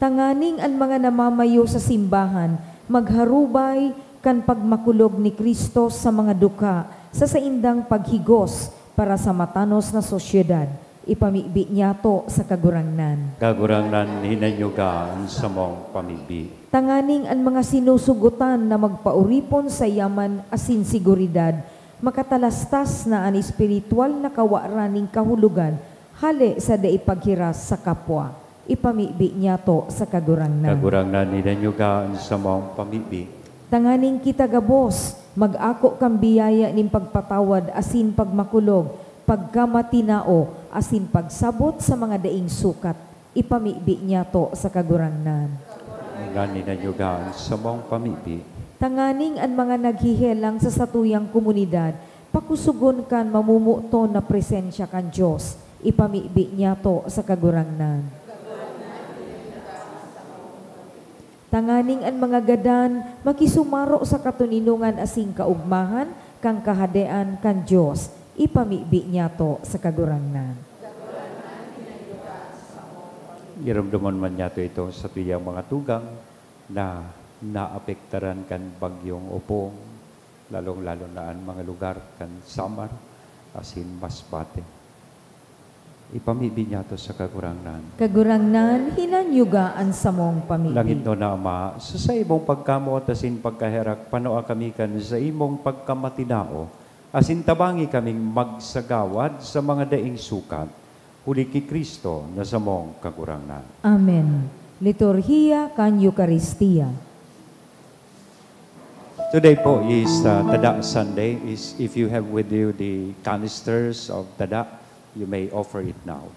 Tanganing an mga namamayo sa simbahan magharubay kan pagmakulog ni Cristo sa mga dukha sa saindang paghigos para sa matanos na sosyedad, ipamibi niyato sa Kagurangnan. Kagurangnan, hinanyuga an samong pamibi. Tanganing an mga sinusugotan na magpaoripon sa yaman asin seguridad, makatalastas na an espiritual na kawaran nin kahulogan hale sa dai paghiras sa kapwa. Ipamibi niyato sa Kagurangnan. Kagurangnan, hinanyuga an samong pamibi. Tanganing kita gabos mag-ako kan biyaya nin pagpatawad asin pagmakulog, pagkamatinao, asin pagsabot sa mga daing sukat. Ipamibi niyato sa Kagurangnan. Kagurangnan, hinanyuga an samong pamibi. Tanganing an mga naghihelang sa satuyang komunidad pakusogon kan mamomoton na presensya kan Dios, ipamibi niyato sa Kagurangnan. Tanganing an mga gadan makisumaro sa katoninongan asin kaogmahan kan Kahadean kan Dios, ipamibi niyato sa Kagurangnan. Iramdaman man niyato ito sa tuyang mga tugang na naapektaran kan Bagyong Opong, lalong-lalo na an mga lugar kan Samar asin Masbate. Ipamibi niyato sa Kagurangnan. Kagurangnan, hinanyuga an samong pamibi. Langitnon na Ama, sa saimong pagkamoot asin pagkaherak, panua kami kan saimong pagkamatinao, asin tabangi kaming magsagawad sa mga daing sukat, huli ki Cristo na samong Kagurangnan. Amen. Liturhiya kan Eukaristia. Today po is, uh, Tada Sunday. Is if you have with you the canisters of Tada, you may offer it now.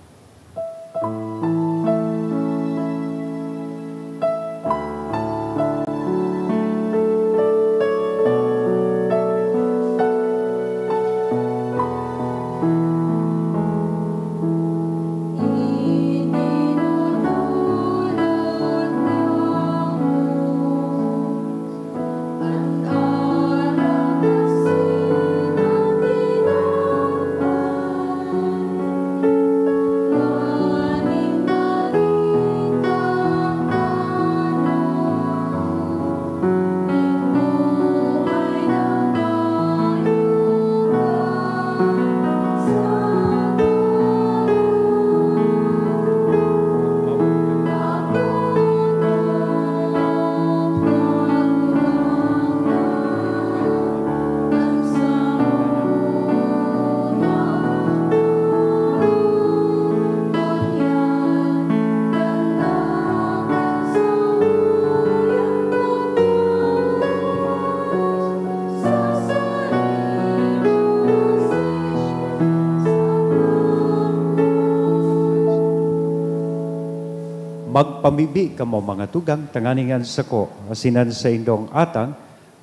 Magpamibi kamo, mga tugang, tanganing an sako asin an saindong atang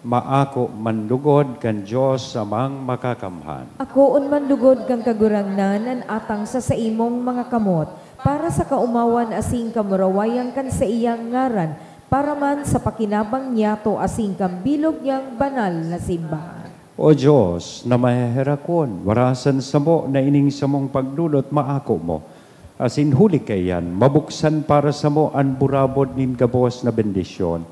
maako man lugod kan Dios Amang Makakamhan. Akoon man lugod kan Kagurangnan an atang sa saimong mga kamot, para sa kaomawan asin kamurawayan kan saiyang ngaran, para man sa pakinabang niyato asin kan bilog niyang banal na simbahan. O Dios na maheherakon, warasan samo na ining samong pagdolot maako mo, asin huli kaiyan, mabuksan para samo an burabod nin gabos na bendisyon,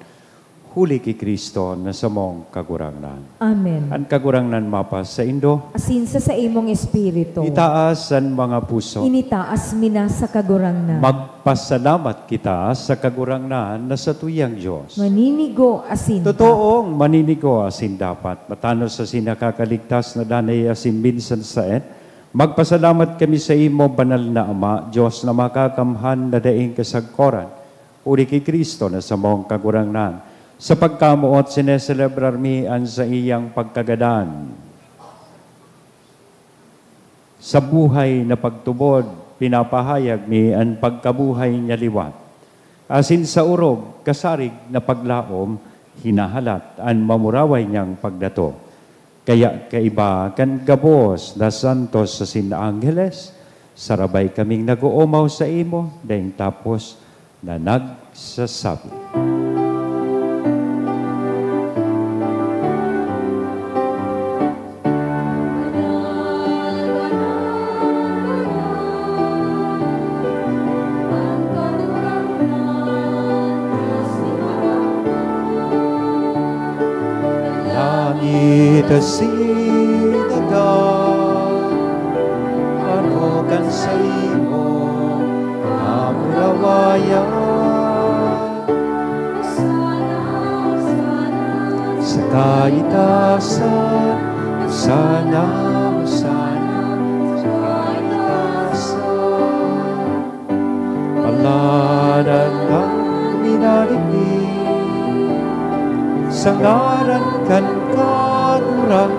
huli ki Cristo na samong Kagurangnan. Amen. An Kagurangnan mapasaindo. Asin sa saimong espiritu. Itaas an mga puso. Initaas mi na sa Kagurangnan. Magpasalamat kita sa Kagurangnan na satuyang Dios. Maninigo asin dapat. Totoong maninigo asin dapat. Matanos asin nakakaligtas na danay asin minsan saen. Magpasalamat kami sa imo, banal na Ama, Dios na makakamhan na daing kasagkoran, huli ki Cristo na samong Kagurangnan. Sa pagkamoot, sineselebrar mi an saiyang pagkagadan. Sa buhay na pagtubod, pinapahayag mi an pagkabuhay niya liwat. Asin sa orog, kasarig na paglaom, hinahalat an mamuraway niyang pagdato. Kaya kaiba kan gabos na santos asin angheles, sarabay kaming nag-oomaw saimo, daing tapos na nagsasabi, Langit asin daga, ano kan saimo kamurawayan. Sa kaitaasan, Hosana, Hosana, sa kaitaasan. Paladan kan Minadigdi, sa ngaran kan Kagurangnan.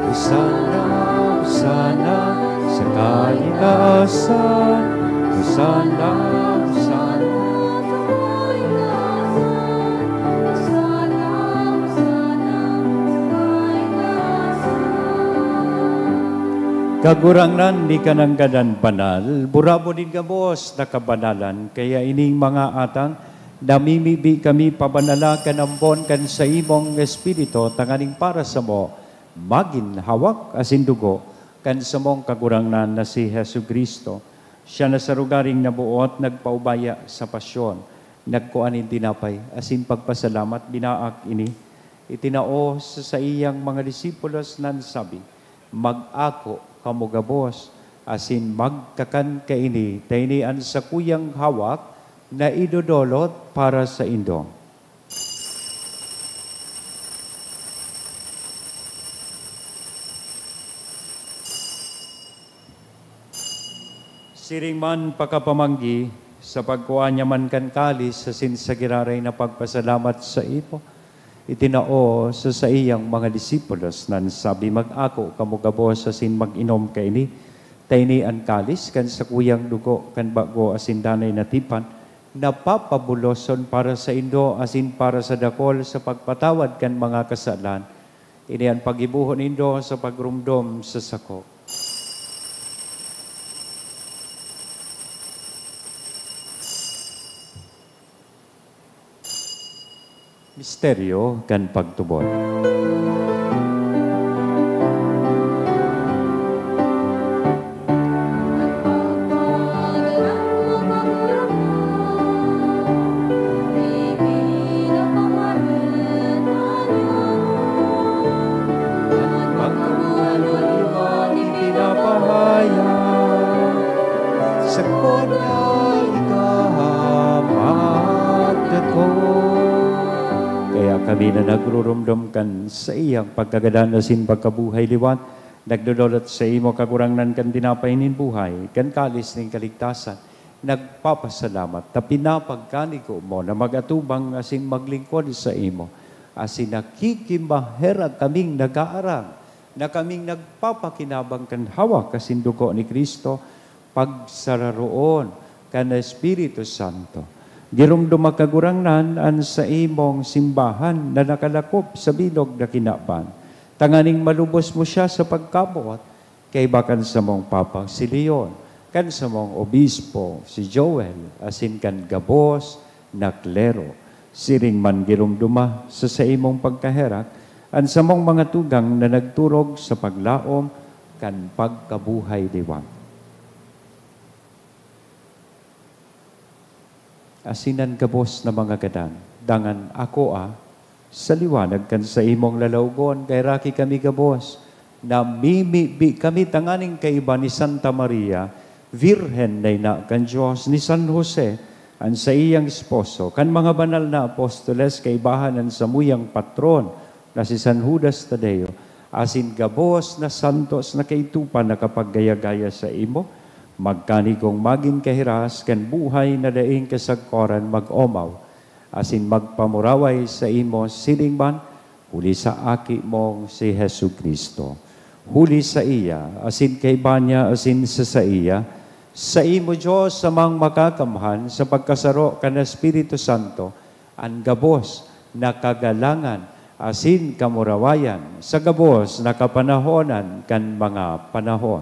Hosana, Hosana, sa kaitaasan. Hosana, Hosana, sa kaitaasan. Hosana, Hosana, sa kaitaasan. Kagurangnan, ika nanggad an banal, burabod nin gabos na kabanalan. Kaya ining mga atang, namimibi kami pabanala kan ambon kan saimong Espiritu, tanganing para samo magin hawak asin dugo kan samong Kagurangnan na si Jesu-Cristo. Siya na sa rogaring naboot, nagpaubaya sa pasyon, nagkua nin tinapay, asin pagpasalamat, binaak ini, itinao sa saiyang mga disipulos, na nagsabi, "Mag-ako kamo gabos, asin magkakan kaini, ta ini an sakuyang hawak na idodolot para saindo." Siring man pakapamanggi, sa pagkua niya man kan kalis asin sa giraray na pagpasalamat saimo, itinao sa saiyang mga disipulos, na nagsabi, "Mag-ako kamo gabos asin mag-inom kaini, ta ini an kalis kan sakuyang dugo kan bago asin danay na tipan, na papabuloson para saindo asin para sa dakol sa pagpatawad kan mga kasalan. Ini an paggibohon nindo sa pagromdom sa sako." Misteryo kan pagtubod. Pagkabuhay na iwan ipinapahayag, sakot na ikahamat ako. Kaya kami na nagrurumdom kan saiyang pagkagadan asin pagkabuhay liwat, nagdodolot saimo, Kagurangnan, kan tinapay nin buhay, kan kalis nin kaligtasan, nagpapasalamat ta pinapagkanigo mo na mag-atubang asin maglingkod saimo, asin nakikimaherak kaming nag-aarang na kaming nagpapakinabang kan hawak asin dugo ni Cristo, pagsararoon kan Espiritu Santo. Giromdoma, Kagurangnan, an saimong simbahan na nakalakop sa bilog na kinaban, tanganing malubos mo siya sa pagkamoot, kaiba kan samong Papa si Leon, kan samong Obispo si Joel, asin kan gabos na klero. Siring man giromdoma sa saimong pagkaherak an samong mga tugang na nagturog sa paglaom kan pagkabuhay liwat. Asin an gabos na mga gadan, dangan akoa sa liwanag kan saimong lalawgon, kaheraki kami gabos, namimibi kami tanganing kaiba ni Santa Maria, Birhen na ina kan Dios, ni San Jose, an saiyang esposo, kan mga banal na apostoles, kaibahan an samuyang patron, na si San Judas Tadeo, asin gabos na santos na kaitupa na kapaggaya-gaya saimo, magkanigong magin kahiras kan buhay na daing kasagkoran mag-omaw, asin magpamuraway saimo siring man huli sa Aki mong si Jesu-Cristo. Huli saiya, asin kaiba niya, asin sa saiya, saimo, Dios Amang Makakamhan, sa pagkasaro kan Espiritu Santo, an gabos na kagalangan asin kamurawayan sa gabos na kapanahonan kan mga panahon.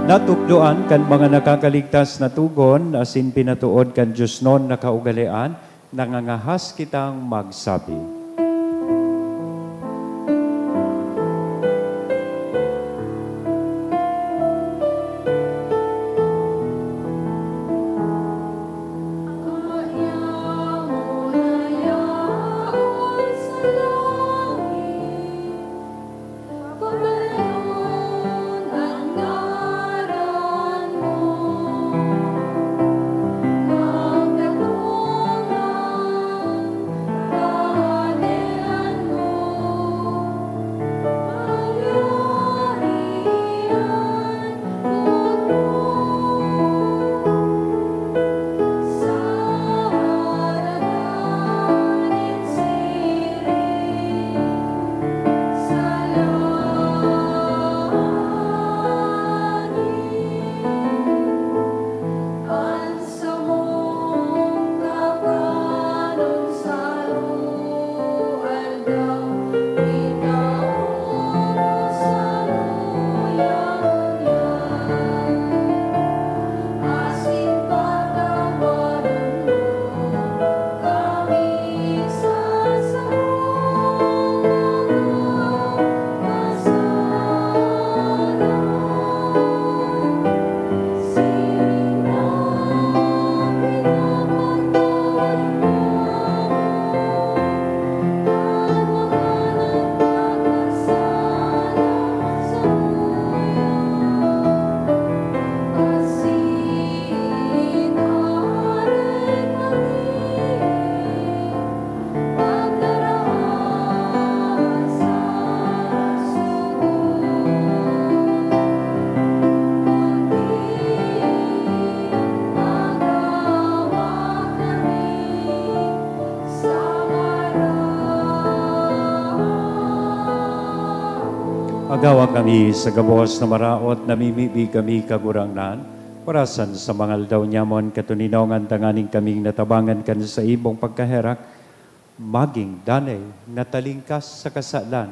Natukdoan kan mga nakakaligtas na togon asin pinatood kan diosnon na kaugalean, nangangahas kitang magsabi. Gawa kami sa gabos na maraot, namimibi kami, Kagurangnan, parasan sa mga aldaw nyamon katoninongan, tanganing kaming natabangan kan saimong pagkaherak, magin danay na talingkas sa kasalan,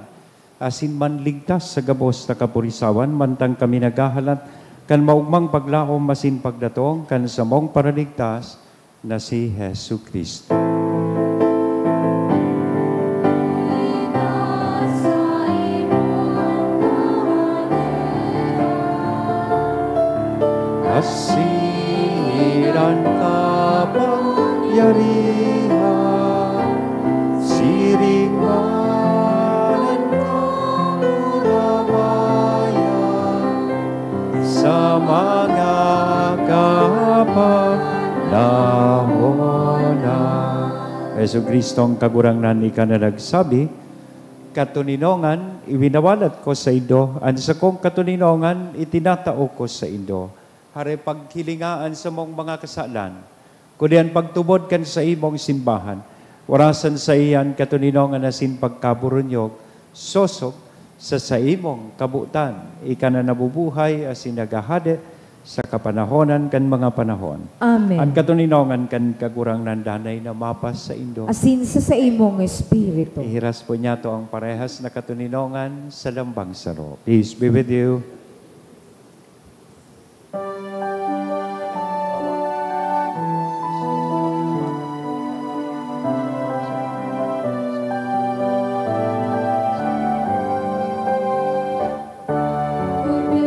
asin manligtas sa gabos na kapurisawan, mantang kami naghahalat kan maogmang paglaom asin pagdatong kan samong Paraligtas na si Jesu-Cristo. Asin an kapangyarihan, siring man an kamurawayan, sa mga kapanahon na. Jesu-Cristo, an Kagurangnan, ika na nagsabi, "Katoninongan, iwinawalat ko saindo, an sakong katoninongan itinatao ko saindo." Hare, paghilinga an samong mga kasalan, kundi an pagtubod kan saimong simbahan. Orasan saiya an katoninongan asin pagkaburunyog, sosog sa saimong kabotan. Ika na nabubuhay asin naghahade sa kapanahonan kan mga panahon. Amen. An katoninongan kan Kagurangnan danay na mapasaindo. Asin sa saimong espiritu. Ihiras po niyato an parehas na katoninongan sa lambang saro. Peace be with you.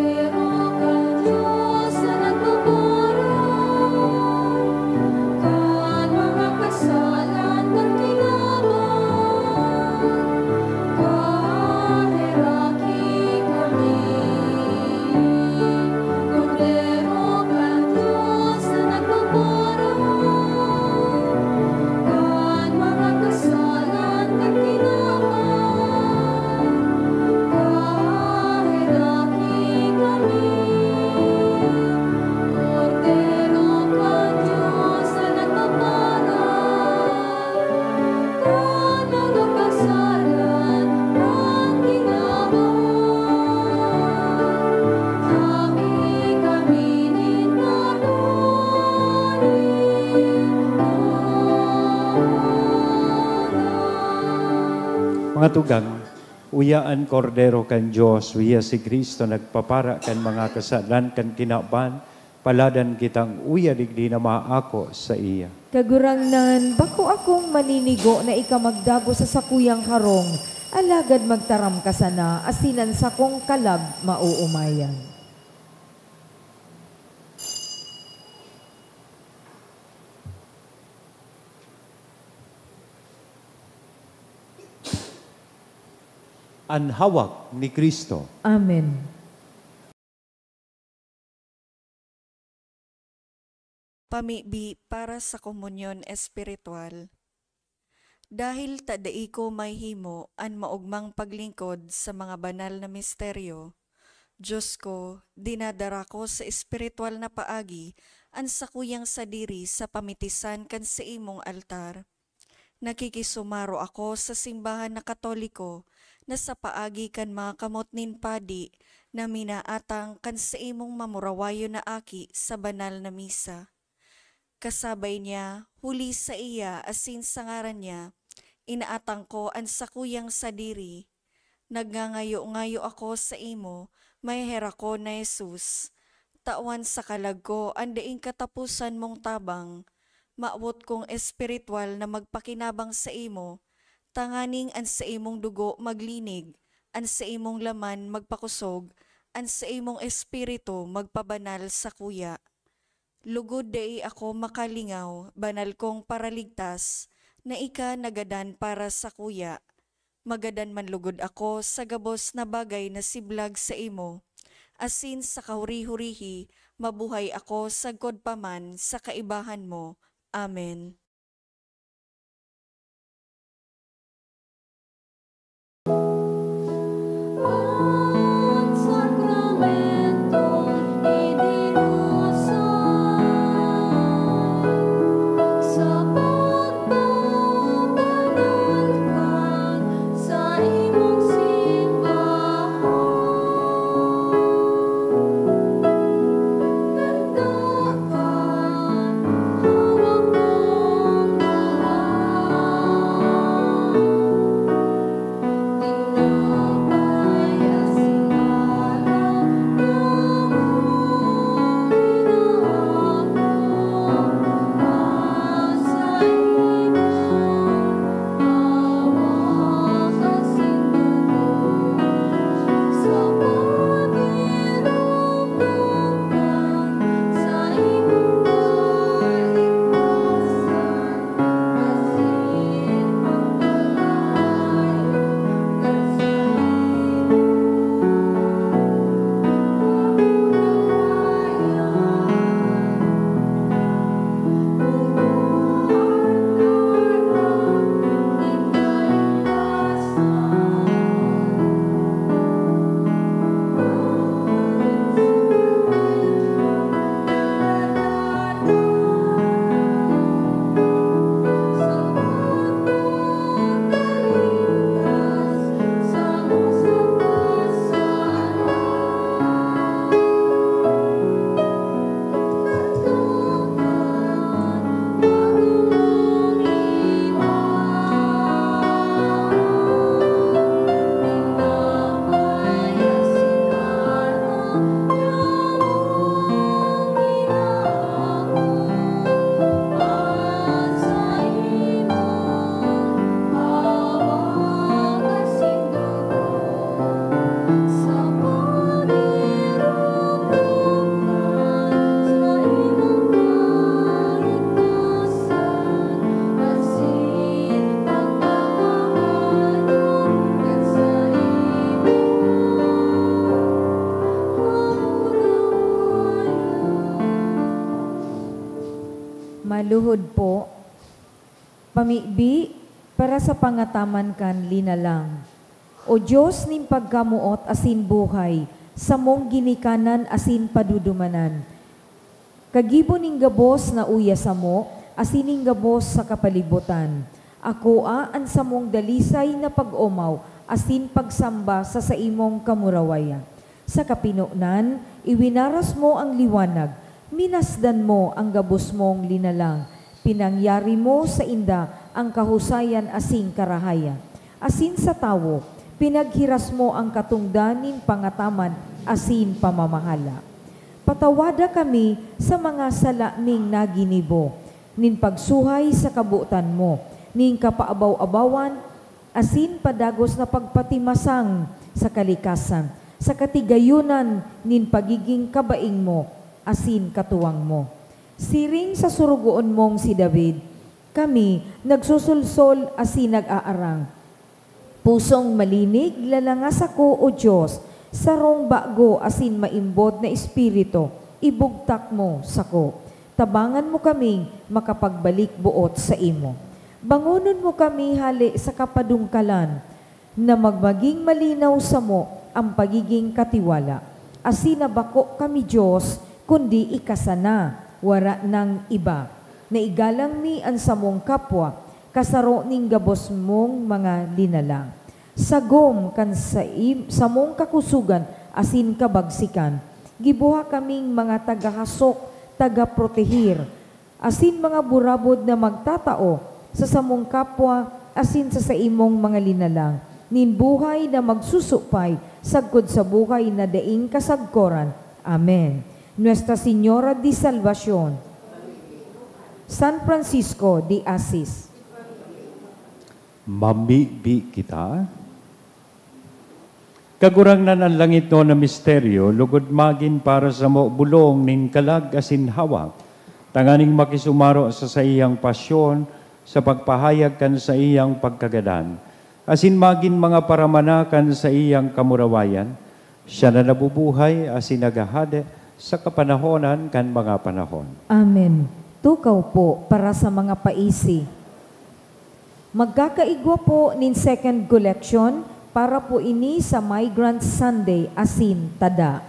Kordero kan Dios na nagpaparaan kan mga kasalan kan kinaban, kaheraki kami. Kordero kan Dios na nagpaparaan kan mga kasalan kan kinaban, aki kami nin katoninongan. Mga tugang, uya an Kordero kan Dios, uya si Cristo nagpapara kan mga kasalan kan kinaban, paladan kitang uya digdi na maako saiya. Kagurangnan, bako akong maninigo na ika magdagos sa sakuyang harong, alagad magtaram ka sana, asin an sakong kalag maoomayan. An hawak ni Cristo. Amen. Pamibi para sa komunyon espiritual. Dahil ta dai ko mahihimo an maogmang paglingkod sa mga banal na misteryo, Dios ko, dinadara ko sa espiritual na paagi an sakuyang sadiri sa pamitisan kan saimong altar. Nakikisumaro ako sa simbahan na Katoliko na sa paagi kan mga kamot nin padi na minaatang kan saimong mamurawayon na aki sa banal na misa. Kasabay niya, huli saiya asin sa ngaran niya, inaatang ko an sakuyang sadiri. Nagngangayo-ngayo ako saimo, maheherak ko na Jesus, tawan sa kalag ko an daing kataposan mong tabang. Mawot kong espiritual na magpakinabang saimo, tanganing an saimong dugo maglinig, an saimong laman magpakosog, an saimong espiritu magpabanal sakuya. Lugod dai ako makalingaw, banal kong Paraligtas, na ika nagadan para sakuya. Magadan man lugod ako sa gabos na bagay na siblag saimo, asin sa kahuri-hurihi mabuhay ako sagkod pa man sa kaibahan mo. Amen. An sakramentong idinusan sa pagpapabanal kan saimong simbahan. Maluhod po, pamibi para sa pangataman kan linalang. O Dios nin pagkamoot asin buhay, samong ginikanan asin padudumanan, kagibo nin gabos na uya samo asin nin gabos sa kapalibutan, akoa an samong dalisay na pag-omaw asin pagsamba sa saimong kamurawayan. Sa kapinonan, iwinaras mo ang liwanag, minasdan mo ang gabos mong linalang, pinangyari mo sainda ang kahusayan asin karahayan. Asin sa tawo, pinaghiras mo ang katongdan nin pangataman asin pamamahala. Patawada kami sa mga sala ming naginibo, nin pagsuhay sa kabotan mo, nin kapaabaw-abawan, asin padagos na pagpatimasang sa kalikasan, sa katigayonan nin pagigin kabaing mo asin katuwang mo. Siring sa sorogoon mong si David, kami nagsusulsol asin nag-aarang. Pusong malinig, lalanga sako, O Dios, sarong bago asin maimbod na espiritu, ibugtak mo sako. Tabangan mo kaming makapagbalik boot saimo. Bangonon mo kami hale sa kapadungkalan, na magmaging malinaw samo ang pagiging katiwala, asin na bako kami Dios, kundi ika sana, wara nang iba. Naigalang mi an samong kapwa, kasaro nin gabos mong mga linalang. Sagom kan saim-, samong kakusogan asin kabagsikan, gibuha kaming mga tagahasok, tagaprotehir, asin mga burabod na magtatao sa samong kapwa asin sa saimong mga linalang nin buhay na magsusupay sagkod sa buhay na daing kasagkoran. Amen. Nuestra Señora de Salvacion, San Francisco de Assis. Mamibi kita. Kagurangnan, an langitnon na misteryo lugod magin para samo bolong nin kalag asin hawak, tanganing makisumaro sa saiyang pasyon sa pagpahayag kan saiyang pagkagadan, asin magin mga paramana kan saiyang kamurawayan. Siya na nabubuhay asin naghahade sa kapanahonan kan mga panahon. Amen. Tukaw po para sa mga paisi. Magkakaigwa po nin second collection para po ini sa Migrant Sunday asin tada.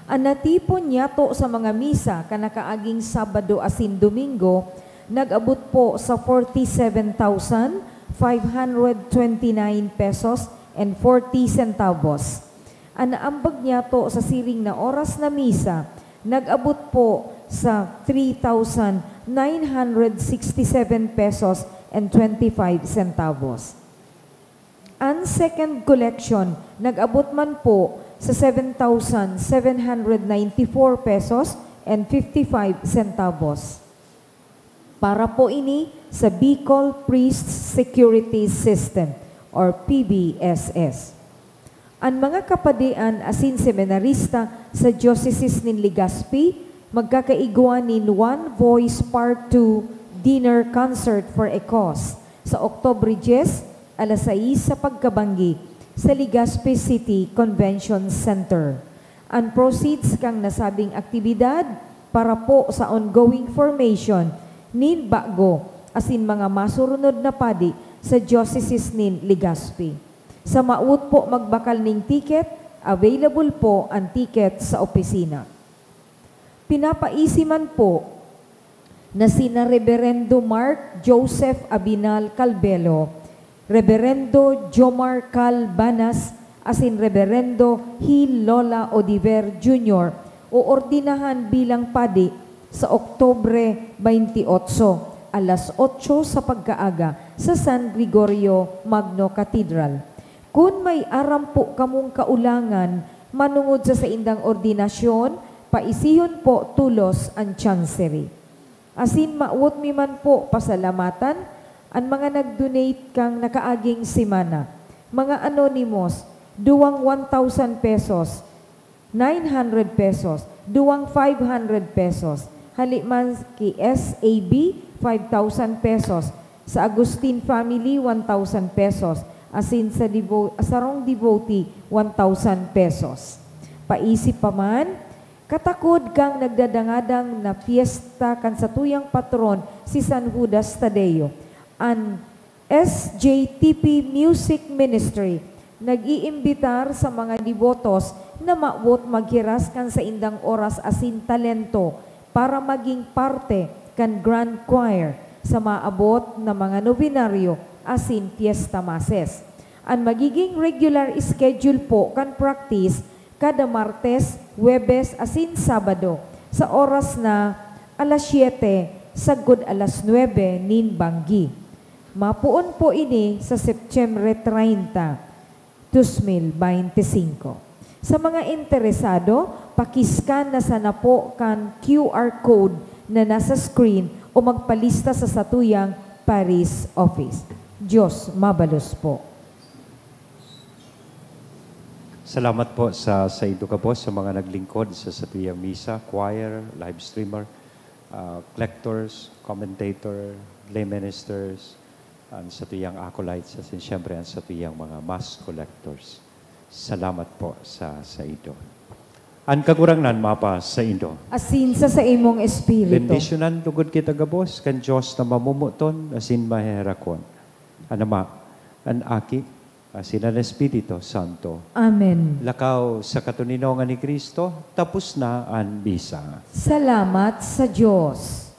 An natipon nyato sa mga misa kan nakaaging Sabado asin Domingo nag-abot po sa forty-seven thousand five hundred twenty-nine pesos and forty centavos. An naambag nyato sa siring na oras na misa nag-abot po sa three thousand nine hundred sixty-seven pesos and twenty-five centavos. An second collection nag-abot man po sa seven thousand seven hundred ninety-four pesos and fifty-five centavos. Para po ini sa Bicol Priests Security System or P B S S. An mga kapadian asin seminarista sa Diocese nin Legazpi magkakaigwa nin One Voice Part two Dinner Concert for a Cause sa Oktubre dyes, alas sais sa pagkabanggi, sa Legazpi City Convention Center. An proceeds kan nasabing aktibidad para po sa ongoing formation nin bago asin mga masurunod na padi sa Diocese nin Legazpi. Sa mawot po magbakal nin ticket, available po an ticket sa opisina. Pinapaisi man po na sina Reberendo Mark Joseph Abinal Calbelo, Reberendo Jomar Cal Banas, asin Reberendo Gil Lola Odiver Junior oordinahan bilang padi sa Oktubre twenty-eight, alas otso sa pagkaaga, sa San Gregorio Magno Cathedral. Kun may aram po kamong kaulangan manongod sa saindang ordinasyon, paisihon po tolos an chancery. Asin mawot mi man po pasalamatan an mga nag-donate kan nakaaging semana. Mga anonymous, duwang one thousand pesos, nine hundred pesos, duwang five hundred pesos, hali man ki S A B, five thousand pesos, sa Agustin family, one thousand pesos, asin sa devo-, sarong devotee, one thousand pesos. Paisi pa man, Katakod kan nagdadangadang na pyesta kan satuyang patron, si San Judas Tadeo, an S J T P Music Ministry nag-iimbitar sa mga debotos na mawot maghiras kan saindang oras asin talento para magin parte kan Grand Choir sa maabot na mga nobenaryo asin fiesta masses. An magiging regular schedule po kan practice kada Martes, Huwebes asin Sabado sa oras na alas siyete sagkod alas nuebe nin banggi. Mapoon po ini sa Setyembre treinta, dos mil beinti singko. Sa mga interesado, pakiskan na sana po kan Q R code na nasa screen o magpalista sa satuyang Paris office. Diyos mabalos po. Salamat po sa saindo gabos sa mga naglingkod sa satuyang misa, choir, live streamer, ah, collectors, commentator, lay ministers, ang satuyang acolytes, asin siyempre ang satuyang mga mass collectors. Salamat po sa saindo. An Kagurangnan mapa saindo. Asin sa saimong espiritu. Bendisyonan lugod kita gabos kan Dios na mamumuton asin maheherakon. An Ama, an Aki, asin an Espiritu Santo. Amen. Lakaw sa katoninongan ni Cristo, tapos na an misa. Salamat sa Diyos.